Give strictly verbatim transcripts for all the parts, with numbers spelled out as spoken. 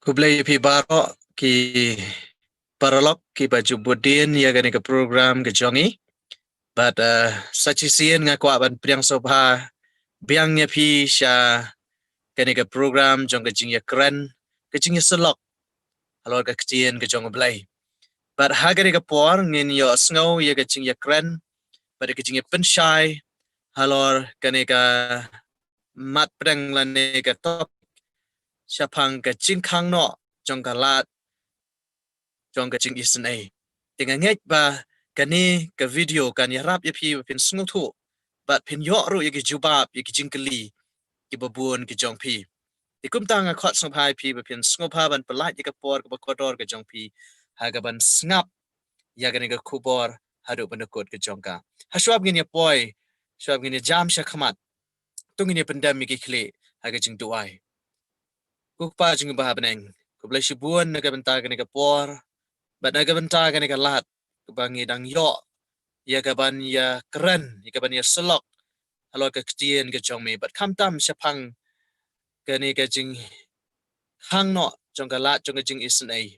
Khublei ïa phi baroh ki paralok kiba ju bud dien ïa kane ka program ka jong ngi. Bad, eh, sa shisien nga kwah ban pdiang sngewbha biang ïa phi sha kane ka program jong ka jingïakren, ka jingïasyllok halor ka ktien ka jong U Blei. Bad ha kane ka por ngin ïohsngew ïa ka jingïakren bad ka jingïapynshai halor kane ka mat pdeng lane ka topic shaphang ka jingkhang noh jong ka lad jong ka jingisynei. Te nga ngeit ba kane ka video kan ïarap ïa phi ba phin sngewthuh bad phin ïoh ruh ïa ki jubab ïa ki jingkylli kiba bun ki jong phi. Te kumta nga khot sngewbha ïa phi ba phin sngewbha ban pyllait ïa ka por kaba kordor ka jong phi ha kaban sngap ïa kane ka khubor haduh ban da kut ka jong ka. Ha shuwa ba ngin ïa poi, shuwa ba ngin ïa jam sha khmat, to ngin ïa pyndem ïa ki khlieh ha ka jingduwai. Ko Kpa jong ngi ba ha bneng, khublei shibun na ka bynta kane ka por bad na ka bynta kane ka lad kaba ngi dang ïoh ïa kaban ïakren, ïa kaban ïasyllok halor ka ktien ka jong me bad khamtam shaphang kane ka jingkhang noh jong ka lad jong ka jingisynei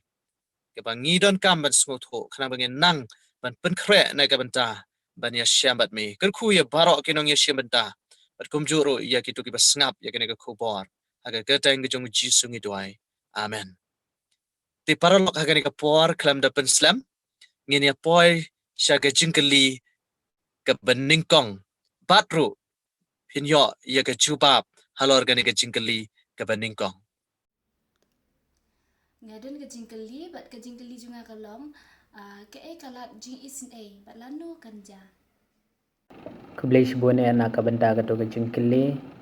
kaba ngi donkam ban sngewthuh khnang ba ngin nang ban pynkhreh na ka bynta ban ïashem bad me. Kyrkhu ïa baroh ki nongïashem bynta bad kumjuh ruh ïa kito kiba sngap ïa kane ka khubor. Ha ka kyrteng ka jong U Jisu ngi duwai. Amen. Te paralok, ha kane ka por khlem da pynslem, ngin ïa poi sha ka jingkylli kaba nyngkong bad ruh phin ïoh ïa ka jubab halor kane ka jingkylli kaba nyngkong. Nga don ka jingkylli bad ka jingkylli jong nga ka long, ah, kaei ka lad jingisynei bad lano kan jia? Khublei shibun eh na ka bynta kato ka jingkylli.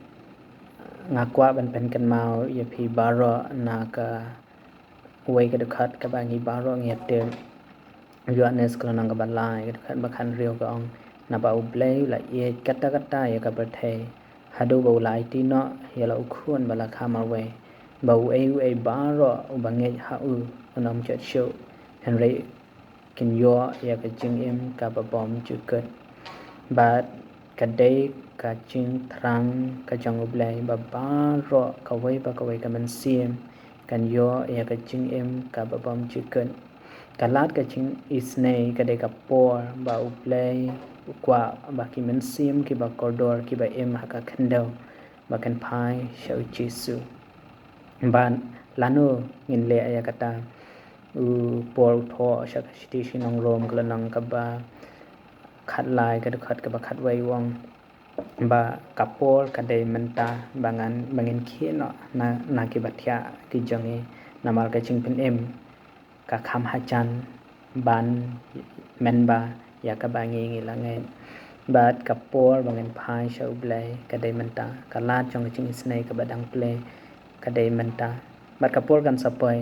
Nga kwah ban pynkynmaw ïa phi baroh na kawei ka dkhot kaba ngi baroh ngi tip. Ïoannis ka lynnong kaba lai ka dkhot ba khathynriew ka ong, naba U Blei u la ïeit katta katta ïa ka pyrthei haduh ba u la aiti noh ïa la u Khun ba la kha marwei, ba uei uei baroh uba ngeit ha u un ym jot shuh, hynrei kin ïoh ïa ka jingim kaba bymjukut. Bad ka dei ka jingthrang ka jong U Blei ba baroh kawei pa kawei ka mynsiem kan ïoh ïa ka jingim kaba bymjukut. Ka lad ka jingisynei ka dei ka por ba U Blei u kwah ba ki mynsiem kiba kordor kiba im ha ka khyndew ba kin phai sha U Jisu. Bad lano ngin leh ïa kata? U Paul u thoh sha ka shithi sha ki nong Rom ka lynnong kaba khatlai ka dkhot kaba khatwei u ong ba ka por ka dei mynta ba ngan, ba ngin khie noh na, na kiba thiah ki jong ngi, namar ka jingpynim ka kham hajan ban mynba ïa kaba ngi, ngi la ngeit. Bad ka por ba ngin phai sha U Blei ka dei mynta, ka lad jong ka jingisynei kaba dang plie ka dei mynta. Bad ka por kan sa poi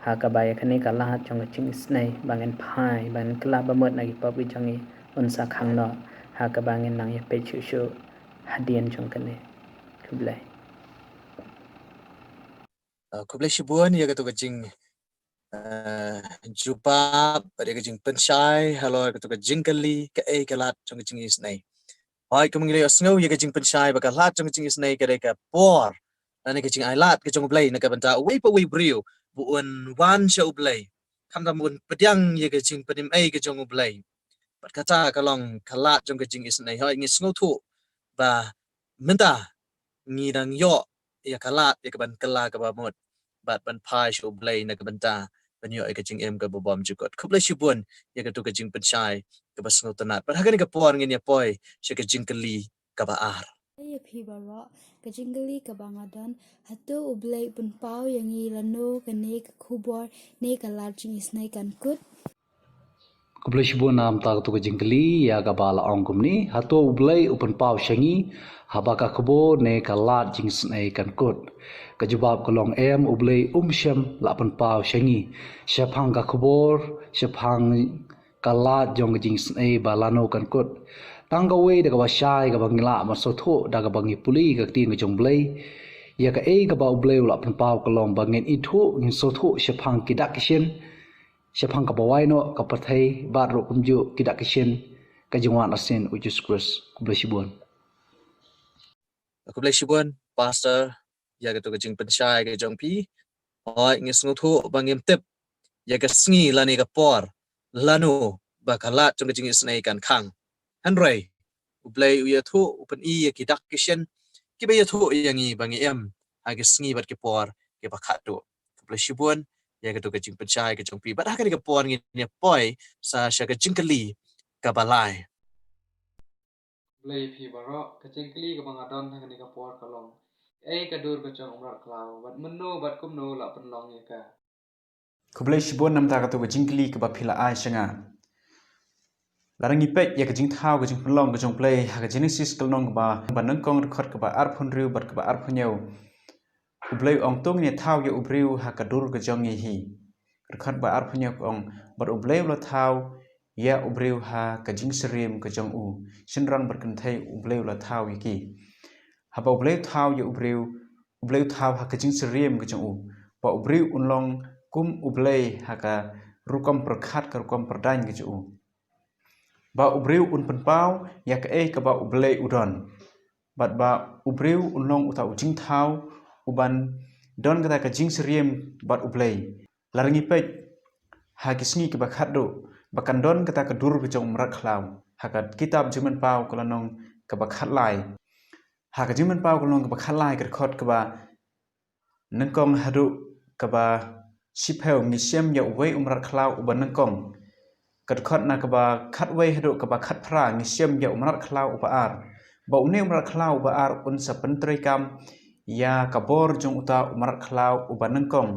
ha kaba ïa kane ka lad jong ka jingisynei ba ngin phai, ba ngin kylla bamut na ki pop ki jong ngi, un sa khang noh ha kaba ngin nang ïa peit shuh shuh hadien jong kane. Khublei. Ah, khublei shibun ïa kato ka jing, ah, jubab bad ïa ka jingpynshai halor kato ka jingkylli kaei ka lad jong ka jingisynei. Hooid, kumba ngi la ïohsngew ïa ka jingpynshai ba ka lad jong ka jingisynei ka dei ka por lane ka jingailad ka jong U Blei na ka bynta uwei pa uwei u briew ba un wan sha U Blei, khamtam ba un pdiang ïa ka jingpynim ei ka jong U Blei. Bad kata ka long ka lad jong ka jingisynei. Hooid, ngi sngewthuh ba mynta ngi dang ïoh ïa ka lad ïa kaban kylla kaba mut bad ban phai sha U Blei na ka bynta ban ïoh ïa ka jingim kaba bymjukut. Khublei shibun ïa kato ka jingpynshai kaba sngewtynnat. Bad ha kane ka por ngin ïa poi sha ka jingkylli kaba ar. Ïa phi baroh, ka jingkylli kaba nga don, hato U Blei u pynpaw ïa ngi lano kane ka khubor ne ka lad jingisynei kan kut? Khublei shibun na ka bynta kato ka jingkylli ïa kaba la ong kumne, hato U Blei u pynpaw sha ngi haba ka khubor ne ka lad jingisynei kan kut? Ka jubab ka long em, U Blei um shym la pynpaw sha ngi shaphang ka khubor shaphang ka lad jong ka jingisynei ba lano kan kut. Tang kawei da kaba shai kaba ngi lah ban sngewthuh da kaba ngi pule ka ktien ka jong U Blei. Ïa kaei kaba U Blei u la pynpaw ka long ba ngin ithuh, ngin sngewthuh shaphang ki dak ki shin, shaphang kaba wai noh ka pyrthei bad ruh kumjuh ki dak ki shin ka jingwan arsien U Jisu Khrist. Khublei shibun. Khublei shibun Pastor ïa kato ka jingpynshai ka jong phi. Hooid, ngi sngewthuh ba ngim tip ïa ka sngi lane ka por lano ba ka lad jong ka jingisynei kan khang. Hynrei U Blei u ïathuh, u pyni ïa ki dak ki shin kiba ïathuh ïa ngi ba ngi im ha ki sngi bad ki por kiba khatduh. Khublei shibun ïa kato ka jingpynshai ka jong phi. Bad ha kane ka por ngin ïa poi sa sha ka jingkylli kaba lai. Khublei phi baroh. Ka jingkylli kaba nga don ha kane ka por ka long, kaei ka dur ka jong u mrad khlaw, bad mynno bad kumno la pynlong ïa ka? Khublei shibun namar kato ka jingkylli kaba phi la ai sha nga. Lada ngi peit ïa ka jingthaw ka jingpynlong ka jong U Blei ha ka Genesis ka lynnong kaba, ba nyngkong, dkhot kaba arphew hynriew bad kaba arphew hynñiew. U Blei u ong, to ngin ïa thaw ïa u briew ha ka dur ka jong ngi hi. Dkhot ba arphew hynñiew ka ong, bad U Blei u la thaw ïa u briew ha ka jingsyriem ka jong u. Shynrang bad kynthei U Blei u la thaw ïa ki. Haba U Blei u thaw ïa u briew, U Blei u thaw ha ka jingsyriem ka jong u. Ba u briew un long kum U Blei ha ka rukom pyrkhat, ka rukom pyrdaiñ ka jong u. Ba u briew un pynpaw ïa kaei kaba U Blei u don. Bad ba u briew un long uta u jingthaw uban don kata ka jingsyriem bad U Blei. Lada ngi peit ha ki sngi kiba khatduh, ba kan don kata ka dur ka jong u mrad khlaw. Ha ka kitab Jingpynpaw ka lynnong kaba khatlai. Ha ka Jingpynpaw ka lynnong kaba khatlai, ka dkhot kaba nyngkong haduh kaba shiphew, ngi shem ïa uwei u mrad khlaw uba nyngkong. Ka dkhot na kaba khatwei haduh kaba khatphra, ngi shem ïa u mrad khlaw uba ar. Ba une u mrad khlaw uba ar un sa pyntreikam ïa ka bor jong uta u mrad khlaw uba nyngkong.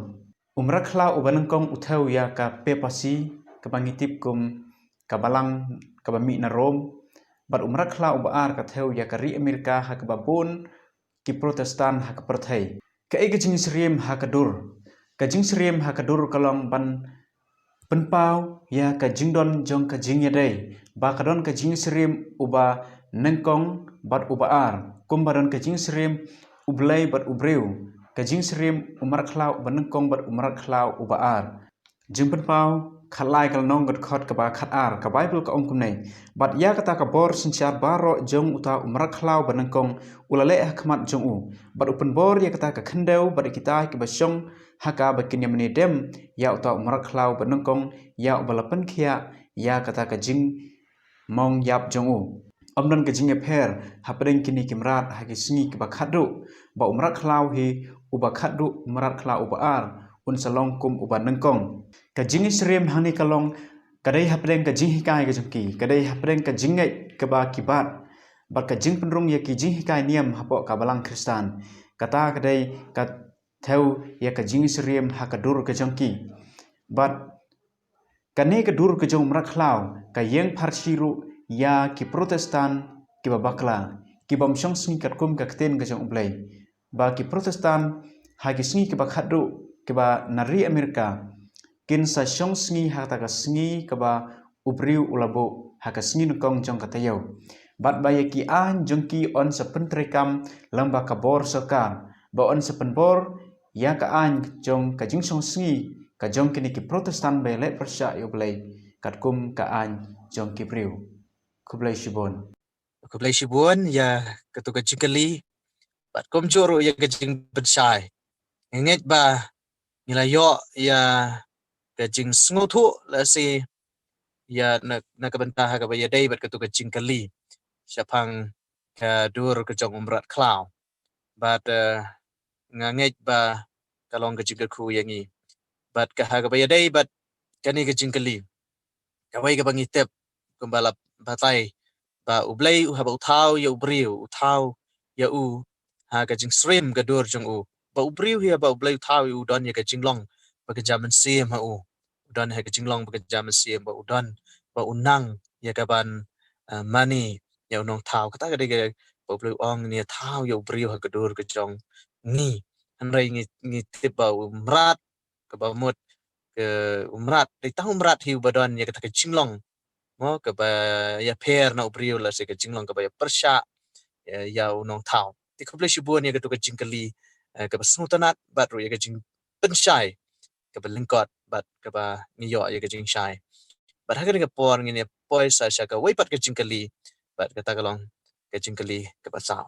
U mrad khlaw uba nyngkong u thew ïa ka papacy, kaba ngi tip kum ka balang kaba mih na Rom. Bad u mrad khlaw uba ar ka thew ïa ka ri Amerika, ha kaba bun ki Protestant ha ka pyrthei. Kaei ka jingsyriem ha ka dur? Ka jingsyriem ha ka dur ka long ban pynpaw ïa ka jingdon jong ka jingïadei, ba ka don ka jingsyriem uba nyngkong bad uba ar, kumba don ka jingsyriem U Blei bad u briew, ka jingsyriem u mrad khlaw uba nyngkong bad u mrad khlaw uba ar. Jingpynpaw khatlai ka lynnong, ka dkhot kaba khatar, ka Baibl ka ong kumne: Bad ïa kata ka bor synshar baroh jong uta u mrad khlaw ba nyngkong u la leh ha khmat jong u, bad u pynbor ïa kata ka khyndew bad ïa kita kiba shong ha ka, ba kin ïa mane dem ïa uta u mrad khlaw ba nyngkong, ïa uba la pynkhiah ïa kata ka jingmong ïap jong u. Ym don ka jingïapher hapdeng kine ki mrad ha ki sngi kiba khatduh, ba u mrad khlaw hi uba khatduh, u mrad khlaw uba ar un sa long kum uba nyngkong. Ka jingsyriem hangne ka long, ka dei hapdeng ka jinghikai ka jong ki, ka dei hapdeng ka jingngeit kaba ki bat, bad ka jingpynrung ïa ki jinghikai niam hapoh ka balang Khristan. Kata ka dei ka thew ïa ka jingsyriem ha ka dur ka jong ki. Bad kane ka dur ka jong u mrad khlaw ka ïeng pharshi ruh ïa ki Protestant kiba bakla, ki bym shong sngi katkum ka ktien ka jong U Blei. Ba ki Protestant ha ki sngi kiba khatduh, kiba na ri Amerika, kin sa shong sngi ha kata ka sngi kaba u briew u la buh, ha ka sngi nyngkong jong ka taïew. Bad ba ïa ki aiñ jong ki yn sa pyntreikam lyngba ka bor sorkar, ba yn sa pynbor ïa ka aiñ jong ka jingshong sngi ka jong kine ki Protestant ba ïaleh pyrshah ïa U Blei, katkum ka aiñ jong ki briew. Khublei shibun. Khublei shibun ïa kato ka jingkylli bad kumjuh ruh ïa ka jingpynshai. Nga ngeit ba ngi la ïoh ïa ka jingsngewthuh lehse ïa na, na ka bynta ha kaba ïadei bad kato ka jingkylli shaphang ka dur ka jong u mrad khlaw. Bad, eh, nga ngeit ba ka long ka jingkyrkhu ïa ngi. Bad ka ha kaba ïadei bad kane ka jingkylli, kawei kaba ngi tip, kumba la batai, ba U Blei u, haba u thaw ïa u briew, u thaw ïa u ha ka jingsyriem ka dur jong u. Ba u briew hi, haba U Blei u thaw ïa u, u don ïa ka jinglong ba kynja mynsiem ha u. U don ha ka jinglong ba kynja mynsiem, ba u don, ba u nang ïa kaban, eh, mane ïa u nongthaw. Kata ka dei kaba U Blei u ong, ngin ïa thaw ïa u briew ha ka dur ka jong ngi. Hynrei ngi, ngi tip ba u mrad, kaba mut, ka u mrad, dei tang u mrad hi uba don ïa kata ka jinglong, mo, kaba ïapher na u briew, lehse ka jinglong kaba ïapyrshah ïa, ïa u nongthaw. Te khublei shibun ïa kato ka jingkylli, eh, kaba sngewtynnat bad ruh ïa ka jingpynshai kaba lyngkot bad kaba ngi ïoh ïa ka jingshai. Bad ha kane ka por ngin ïa poi sa sha kawei pat ka jingkylli, bad kata ka long ka jingkylli kaba saw.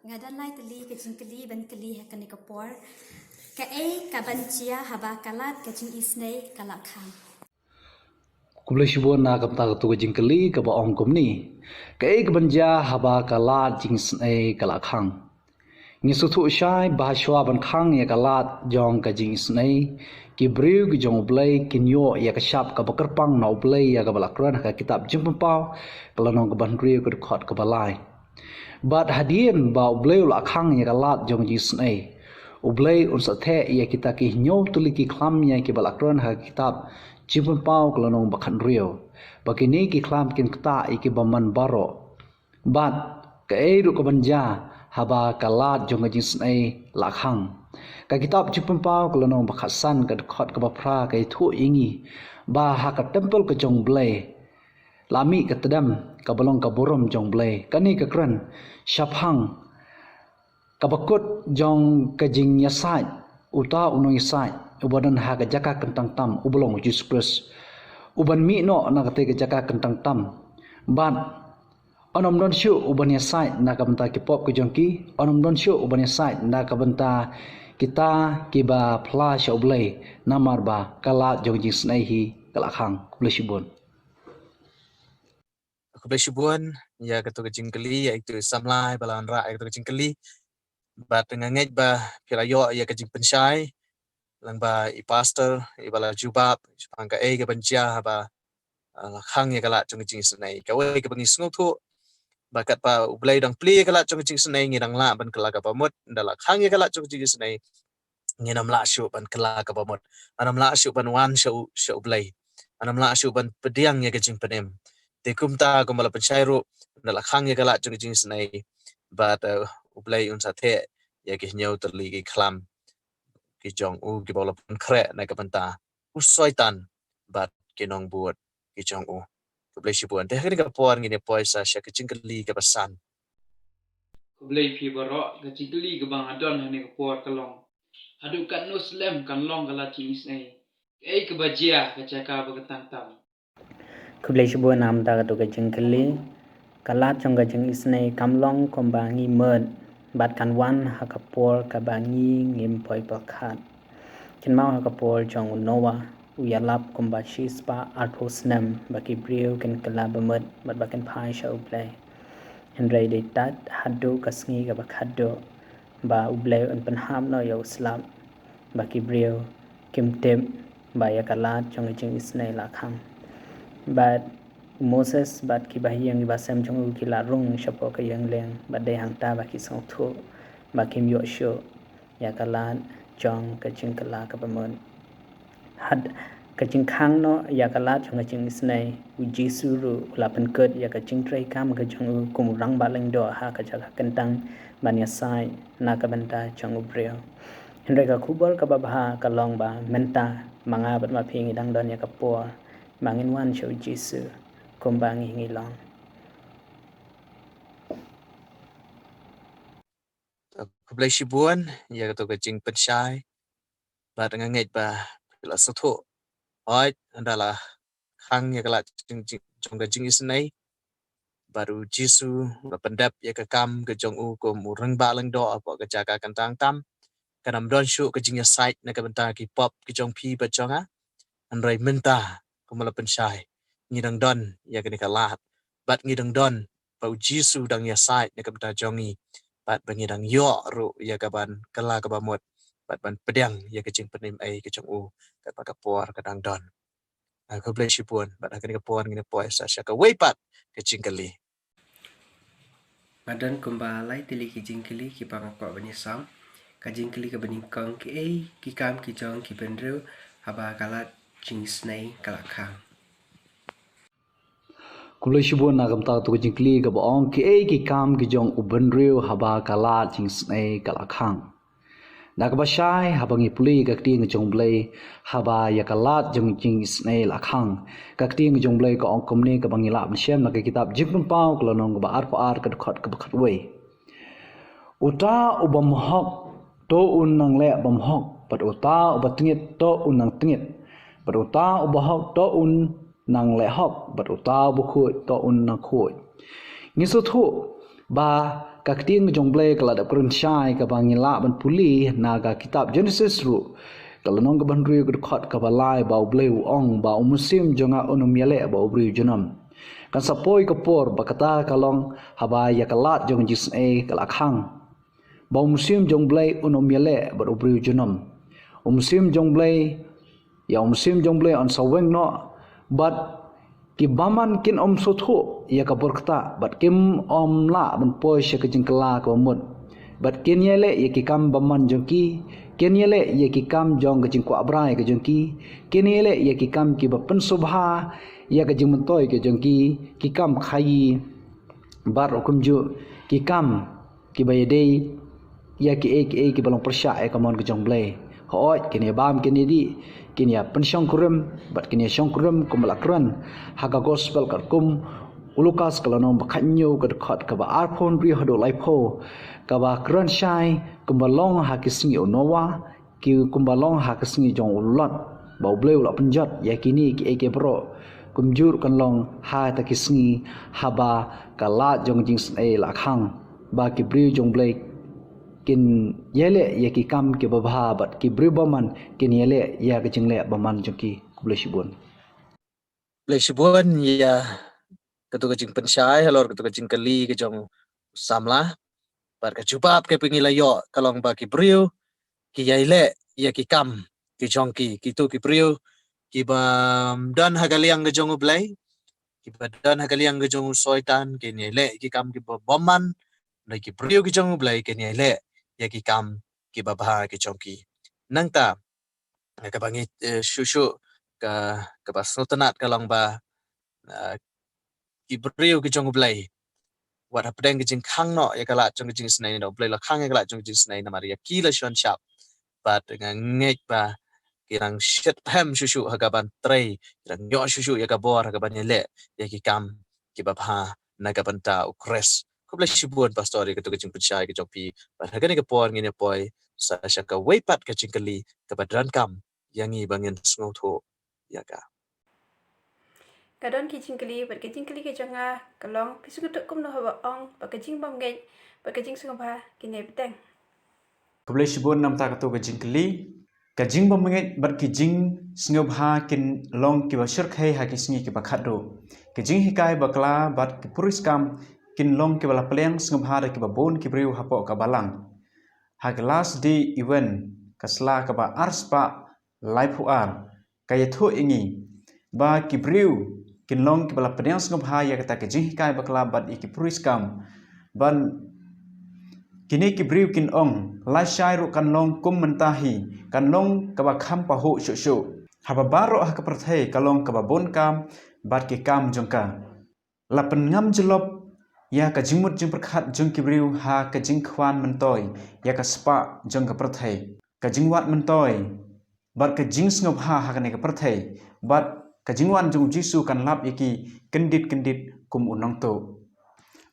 Nga don lai tylli ka jingkylli ban kylli ha kane ka por. Kaei kaban jia haba ka lad ka jingisynei ka la khang? Khublei shibun na ka bynta katu ka jingkylli kaba ong kumne. Kaei kaban jia haba ka lad jingisynei ka la khang? Ngi sngewthuh shai ba shuwa ban khang ïa ka lad jong ka jingisynei, ki briew ki jong U Blei kin ïoh ïa ka shap kaba kyrpang na U Blei ïa kaba la kren ha ka kitab Jingpynpaw ka lynnong kaba hynriew ka dkhot kaba lai. Bad hadien ba U Blei u la khang ïa ka lad jong ka jingisynei, U Blei un sa theh ïa kita ki hynñiew tylli ki khlam ïa kiba la kren ha ka kitab Jingpynpaw ka lynnong ba khathynriew, ba kine ki khlam kin ktah ïa ki bymman baroh. Bad kaei ruh kaban jia haba ka lad jong ka jingisynei la khang? Ka kitab Jingpynpaw ka lynnong ba khatsan ka dkhot kaba phra ka ïathuh ïa ngi ba ha ka templ ka jong U Blei la mih ka tdem kaba long ka burom jong U Blei. Kane ka kren shaphang kaba kut jong ka jingïasaid, uta u nongïasaid uba don ha ka jaka kyntang tam uba long U Jisu Khrist, uban mih noh na kata ka jaka kyntang tam. Bad un ym don shuh uban ïasaid na ka bynta ki pop ki jong ki, un ym don shuh uban ïasaid na ka bynta kita kiba phla sha U Blei, namar ba ka lad jong ka jingisynei hi ka la khang. Khublei shibun. Khublei shibun ïa katu ka jingkylli, ïa itu i samla ba la wanrah ïa katu ka jingkylli. Bad nga ngeit ba phi la ïoh ïa ka jingpynshai lyngba i pastor iba la jubab shaphang kaei kaban jia haba, ah, la khang ïa ka lad jong ka jingisynei. Kawei kaba ngi sngewthuh ba katba U Blei u dang plie ïa ka lad jong ka jingisynei, ngi dang lah ban kylla kaba mut. Ynda la khang ïa ka lad jong ka jingisynei, ngin ym lah shuh ban kylla kaba mut. Ngin ym lah shuh ban wan sha U, sha U Blei. Ngin ym lah shuh ban pdiang ïa ka jingpynim. Te kumta kumba la pynshai ruh, ynda la khang ïa ka lad jong ka jingisynei, bad, eh, U Blei un sa theh ïa ki hynñiew tylli ki khlam ki jong u kiba la pynkhreh na ka bynta u Soitan bad ki nongbud ki jong u. Khublei shibun. Te ha kane ka por ngin ïa poi sa sha ka jingkylli kaba san. Khublei phi baroh. Ka jingkylli kaba nga don ha kane ka por ka long, haduh katno slem kan long ka lad jingisynei? Kaei kaba jia ha ka jaka ba kyntang tam? Khublei shibun na ka bynta katu ka jingkylli. Ka lad jong ka jingisynei kam long kumba ngi mut, bad kan wan ha ka por kaba ngi ngim poi pyrkhat. Kynmaw ha ka por jong u Noah, u ïalap kumba shispah arphew snem ba ki briew kin kylla ba mut bad ba kin phai sha U Blei. Hynrei dei tad haduh ka sngi kaba khatduh ba U Blei un pynhap noh ïa u slap, ba ki briew kim tip ba ïa ka lad jong ka jingisynei la khang. Bad u Moses bad ki bahaïing ki basem jong u ki la rung shapoh ka ïing lieng, bad dei hangta ba ki sngewthuh ba kim ïoh shuh ïa ka lad jong ka jingkylla kaba mut. Had ka jingkhang noh ïa ka lad jong ka jingisynei, u Jisu ruh u la pynkut ïa ka jingtrei kam ka jong u kum u rangbah lyngdoh ha ka jaka kyntang ban ïasaid na ka bynta jong u briew. Hynrei ka khubor kaba bha ka long ba mynta ma nga bad ma phi ngi dang don ïa ka por ba ngin wan sha u Jisu kumba ngi ngi long. Khublei shibun ïa katu ka jingpynshai. Bad nga ngeit ba phi la sngewthuh. Hooid, ynda la khang ïa ka lad jong, jong, jong ka jingisynei, bad u Jisu u la pyndep ïa ka kam ka jong u kum u rangbah lyngdoh hapoh ka jaka kyntang tam, kan ym don shuh ka jingïasaid na ka bynta ki pop ki jong phi bad jong nga. Hynrei mynta kumba la pynshai, ngi dang don ïa kane ka lad, bad ngi dang don ba u Jisu dang ïasaid na ka bynta jong ngi, bad ba ngi dang ïoh ruh ïa kaban kylla kaba mut bad ban pdiang ïa ka jingpynim ei ka jong u katba ka por ka dang don. Ah, khublei shibun, bad ha kane ka por ngin ïa poi sa sha kawei pat ka jingkylli. Nga don kumba lai tylli ki jingkylli kiba nga kwah ban ïasam. Ka jingkylli kaba nyngkong, kiei ki kam ki jong ki bynriew haba ka lad jingisynei ka la khang? Khublei shibun na ka bynta katu ka jingkylli kaba ong, kiei ki kam ki jong u bynriew haba ka lad jingisynei ka la khang? Da kaba shai, haba ngi pule ka ktien ka jong u Blei, haba ïa ka lad jong ka jingisynei la khang, ka ktien ka jong u Blei ka ong kumne, kaba ngi lah ban shem na ka kitab Jingpynpaw ka lynnong kaba arphew ar ka dkhot kaba khatwei. Uta uba hok to un nang leh bymhok, bad uta uba tngit to un nang tngit, bad uta uba hok to un nang leh hok, bad uta uba khuid to un nang khuid. Ngi sngewthuh ba Ka ktien ka jong U Blei ka la dep kren shai kaba ngi lah ban pule na ka kitab Genesis ruh, ka lynnong kaba hynriew ka dkhot kaba lai, ba U Blei u ong ba u mynsiem jong nga un ym ïaleh bad u briew junom. Kan sa poi ka por ba kata ka long haba ïa ka lad jong ka jingsnei ka la khang, ba u mynsiem jong U Blei un ym ïaleh bad u briew junom. U mynsiem jong U Blei, ïa u mynsiem jong U Blei un sa weng noh, bad ki bymman kin ym sngewthuh ïa ka bor kata, bad kim ym lah ban poi sha ka jingkylla kaba mut. Bad kin ïaleh ïa ki kam bymman jong ki, kin ïaleh ïa ki kam jong ka jingkwah brai ka jong ki, kin ïaleh ïa ki kam kiba pynsngewbha ïa ka jingmyntoi ka jong ki, ki kam khaïi, bad ruh kumjuh ki kam kiba ïadei ïa kiei kiei kiba long pyrshah ïa ka mon ka jong U Blei. Hooid, kin ïa bam, kin ïa dih, kin ïa pynshongkurim, bad kin ïa shongkurim kumba la kren ha ka gospel katkum u Lukas ka lynnong ba khathynñiew ka dkhot kaba arphew hynriew haduh laiphew, kaba kren shai kumba long ha ki sngi u Noah, ki kumba long ha ka sngi jong u Lot, ba U Blei u la pynjot ïa kine kiei kiei baroh. Kumjuh kan long ha kata ki sngi haba ka lad jong ka jingsnei la khang, ba ki briew jong U Blei kin ïaleh ïa ki kam kiba bha, bad ki briew bymman kin ïaleh ïa ka jingleh bymman jong ki. Khublei shibun. Khublei shibun ïa kato ka jingpynshai halor kato ka jingkylli ka jong u samla. Bad ka jubab kaba ngi la ïoh ka long ba ki briew ki ïaleh ïa ki kam ki jong ki, kito ki briew kiba, mm, don ha ka liang ka jong U Blei, kiba don ha ka liang ka jong u Soitan, kin ïaleh ki kam kiba bymman. Hynrei ki briew ki jong U Blei kin ïaleh ïa ki kam kiba bha ki jong ki. Nangta, eh, kaba ngi, eh, shuh shuh ka, kaba sngewtynnat ka long ba, eh, ki briew ki jong U Blei, wat hapdeng ka jingkhang noh ïa ka lad jong ka jingsnei, na U Blei la khang ïa ka lad jong ka jingsnei, namar ïa ki la shon shap. Bad nga ngeit ba ki dang shit phem shuh shuh ha kaban trei, ki dang ïoh shuh shuh ïa ka bor ha kaban ïaleh ïa ki kam kiba bha na ka bynta U Khrist. Khublei shibun Pastor ïa kato ka jingpynshai ka jong phi. Bad ha kane ka por ngin ïa poi sa sha kawei pat ka jingkylli kaba donkam ïa ngi ba ngin sngewthuh ïa ka. Ka don ki jingkylli, bad ka jingkylli ka jong nga ka long, phi sngewthuh kumno haba ong ba ka jingbymngeit bad ka jingsngewbha kin ïai bteng? Khublei shibun namar kata ka jingkylli. Ka jingbymngeit bad ka jingsngewbha kin long kiba shyrkhei ha ki sngi kiba khatduh. Ka jinghikai bakla bad ki puriskam kin long kiba la pynlong sngewbha da kiba bun ki briew hapoh ka balang. Ha ka Last Day Event, ka sla kaba arspah laiphew ar, ka ïathuh ïa ngi ba ki briew kin long kiba la pdiang sngewbha ïa kata ka jinghikai bakla bad ïa ki puriskam. Ban kine ki briew kin ong, lashai ruh kan long kum mynta hi, kan long kaba kham pahuh shuh shuh. Haba baroh ha ka pyrthei ka long kaba bun kam bad ki kam jong ka. La pynngam jyllop ïa ka jingmut jingpyrkhat jong ki briew ha ka jingkhwan myntoi ïa ka spah jong ka pyrthei. Ka jingwad myntoi bad ka jingsngewbha ha kane ka pyrthei, bad ka jingwan jong u Jisu kan lap ïa ki kyndit kyndit kum u nongtuh.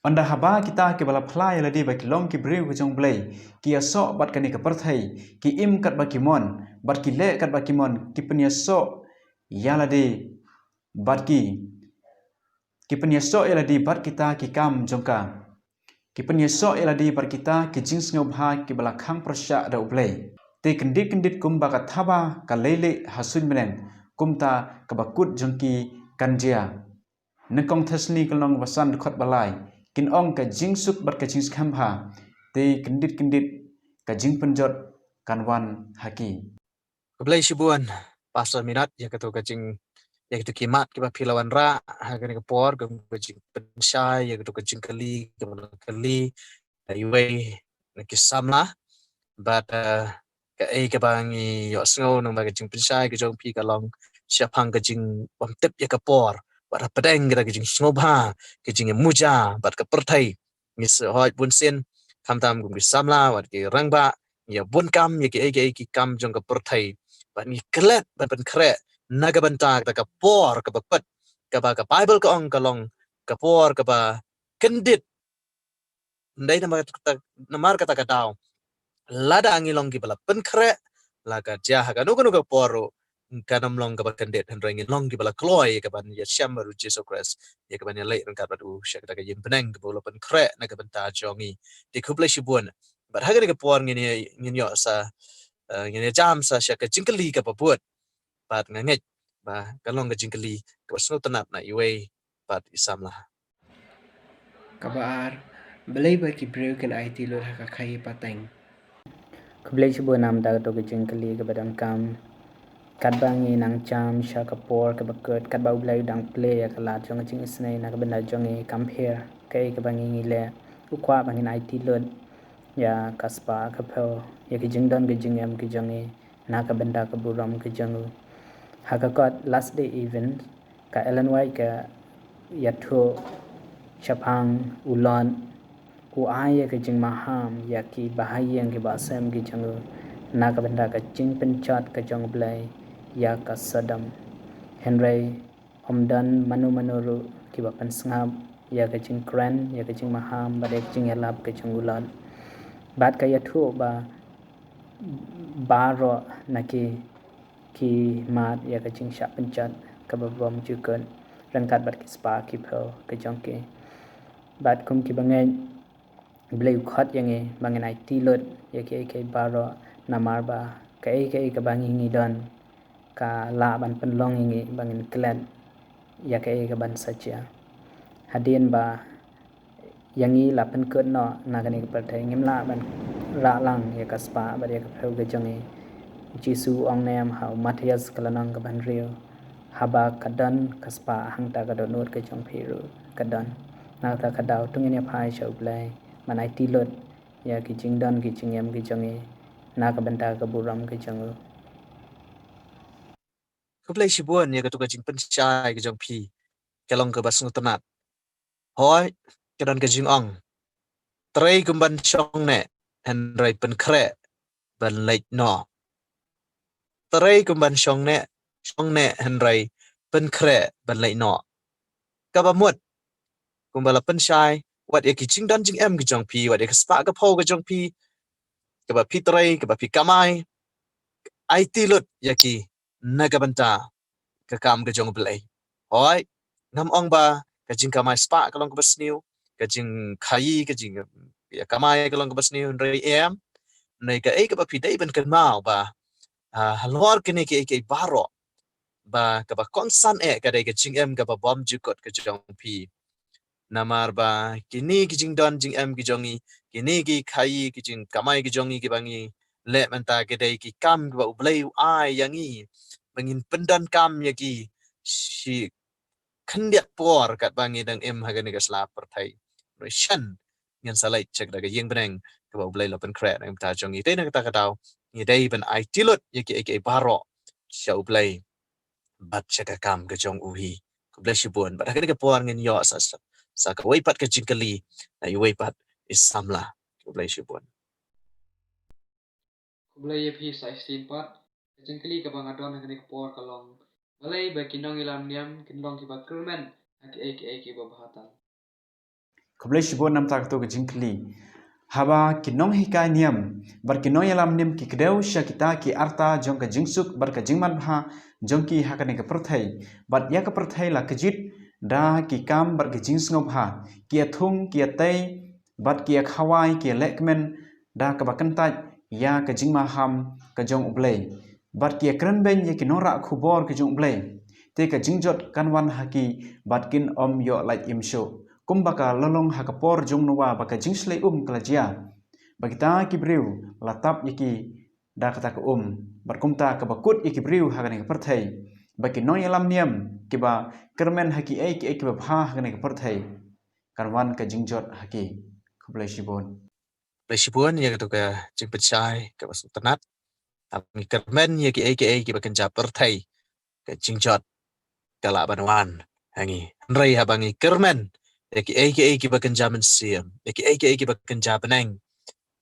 Ynda haba kita kiba la phla ïa lade ba ki long ki briew ka jong U Blei, ki ïasoh bad kane ka pyrthei, ki im katba ki mon, bad ki leh katba ki mon, ki pynïasoh ïa lade bad ki, ki pynïasoh ïa lade bad kita ki kam jong ka. Ki pynïasoh ïa lade bad kita ki jingsngewbha kiba la khang pyrshah da U Blei. Te kyndit kyndit kumba ka thaba ka leilieh ha suiñ bneng, kumta kaba kut jong ki kan jia. Nyngkong Thessaloni ka lynnong ba san dkhot ba lai kin ong, ka jingsuk bad ka jingskhem bha, te kyndit kyndit ka jingpynjot kan wan ha ki. Khublei shibun Pastor Minot ïa kato ka jing, ïa kato ki mat kiba phi la wanrah ha kane ka por, ka jingpynshai ïa kato ka jingkylli kaba la kylli da iwei na ki samla. Bad, eh, kaei kaba ngi ïohsngew namar ka jingpynshai ka jong phi ka long shaphang ka jingbymtip ïa ka por, bad hapdeng kata ka jingsngewbha, ka jingïamuja bad ka pyrthei. Ngi sa hoi bunsien, khamtam kum ki samla bad ki rangbah, ngi ïa bun kam ïa kiei kiei ki kam jong ka pyrthei. Bad ngi klet ban pynkhreh na ka bynta kata ka por kaba kut, kaba ka Baibl ka ong ka long ka por kaba kyndit. Ym dei namar kata, namar kata ka daw, lada ngi long kiba la pynkhreh, la ka jia ha kano kano ka por ruh, kan ym long kaba kyndit, hynrei ngin long kiba la kloi ïa kaban ïashem bad U Jisu Khrist, ïa kaban ïaleh ryngkat bad u sha kata ka ïing bneng kaba u la pynkhreh na ka bynta jong ngi. Te khublei shibun. Bad ha kane ka por ngin ïa, ngin ïoh sa, eh, ngin ïa jam sa sha ka jingkylli kaba bud. Bad nga ngeit ba ka long ka jingkylli kaba sngewtynnat na iwei pat i samla. Kaba ar, balei ba ki briew kin aiti lut ha ka khaïi pateng? Khublei shibun namar kata ka jingkylli kaba donkam. Katba ngi nang jam sha ka por kaba kut, katba U Blei u dang plie ïa ka lad jong ka jingisynei na ka bynta jong ngi, kam pher kaei kaba ngi ngi leh, u kwah ba ngin aiti lut ïa ka spah ka phew, ïa ki jingdon ki jingem ki jong ngi na ka bynta ka burom ka jong u. Ha ka kot Last Day Event, ka Ellen White ka ïathuh shaphang u Lot, u ai ïa ka jingmaham ïa ki bahaïing ki bahasem ki jong u na ka bynta ka jingpynjot ka jong U Blei ïa ka Sodom. Hynrei ym don mano mano ruh kiba pynsngap ïa ka jingkren, ïa ka jingmaham bad ïa ka jingïalap ka jong u Lot. Bad ka ïathuh ba baroh na ki ki mad ïa ka jingshah pynjot kaba bymjukut ryngkat bad ki spah ki phew ka jong ki. Bad kum ki bangeit, U Blei u khot ïa ngi ba ngin aiti lut ïa kiei kiei baroh, namar ba kaei kaei kaba ngi ngi don ka lah ban pynlong ïa ngi ba ngin klet ïa kaei kaban sa jia. Hadien ba ïa ngi la pynkut noh na kane ka pyrthei, ngim lah ban rah lang ïa ka spah bad ïa ka phew ka jong ngi. U Jisu u ong ne em ha u Mathaios ka lynnong kaba hynriew, haba ka don ka spah hangta ka dohnud ka jong phi ruh ka don. Na kata ka daw to ngin ïa phai sha U Blei ban aiti lut ïa ki jingdon ki jingem ki jong ngi na ka bynta ka burom ka jong u. Khublei shibun ïa katu ka jingpynshai ka jong phi, ka long kaba sngewtynnat. Hooid, ka don ka jingong, trei kum ban shong neh, hynrei pynkhreh ban leit noh. Trei kum ban shong neh, shong neh hynrei pynkhreh ban leit noh. Kaba mut, kumba la pynshai, wat ïa ki jingdon jingem ki jong phi, wat ïa ka spah ka phew ka jong phi, kaba phi trei, kaba phi kamai, aiti lut ïa ki na ka bynta ka kam ka jong U Blei. Hooid, ngam ong ba ka jingkamai spah ka long kaba sniew, ka jingkhaïi, ka jing, ïa, kamai ka long kaba sniew, hynrei em, hynrei kaei kaba phi dei ban kynmaw ba, ah, halor kine kiei kiei baroh, ba kaba kongsan eh ka dei ka jingem kaba bymjukut ka jong phi. Namar ba kine ki jingdon jingem ki jong ngi, kine ki khaïi, ki jingkamai ki jong ngi kiba ngi leh mynta, ki dei ki kam kiba U Blei u ai ïa ngi ba ngin pyndonkam ïa ki shi khyndiat por katba ngi dang im ha kane ka sla pyrthei. Hynrei shen ngin sa leit sha kata ka ïing bneng kaba U Blei u la pynkhreh na ka bynta jong ngi. Te na kata ka daw ngi dei ban aiti lut ïa kiei kiei baroh sha U Blei bad sha ka kam ka jong u hi. Khublei shibun. Bad ha kane ka por ngin ïoh sa, sa, sa kawei pat ka jingkylli na iwei pat i samla. Khublei shibun. Khublei ïa phi Sa Isyntiew pat. Ka jingkylli kaba nga don ha kane ka por ka long, balei ba ki nongïalam niam kin long kiba kyrmen ha kiei kiei kiba bha tam? Khublei shibun namar kata ka jingkylli. Haba ki nonghikai niam bad ki nongïalam niam ki kdew sha kita ki arta jong ka jingsuk bad ka jingman bha jong ki ha kane ka pyrthei, bad ïa ka pyrthei la kjit da ki kam bad ka jingsngewbha, ki ïa thung, ki ïa tei, bad ki ïa khawai, ki ïa lehkmen da kaba kyntait ïa ka jingmaham ka jong U Blei, bad ki ïa kren beiñ ïa ki nongrah khubor ka jong U Blei. Te ka jingjot kan wan ha ki bad kin ym ïoh lait im shuh, kumba ka la long ha ka por jong Noah ba ka jingshlei um ka la jia, ba kita ki briew la tap ïa ki da kata ka um, bad kumta kaba kut ïa ki briew ha kane ka pyrthei, ba ki nongïalam niam kiba kyrmen ha kiei kiei kiba bha ha kane ka pyrthei, kan wan ka jingjot ha ki. Khublei shibun. Khublei shibun ïa katu ka jingpynshai kaba sngewtynnat. Haba ngi kyrmen ïa kiei kiei kiba kynja pyrthei, ka jingjot ka lah ban wan ha ngi. Hynrei haba ngi kyrmen ïa kiei kiei kiba kynja mynsiem, ïa kiei kiei kiba kynja bneng,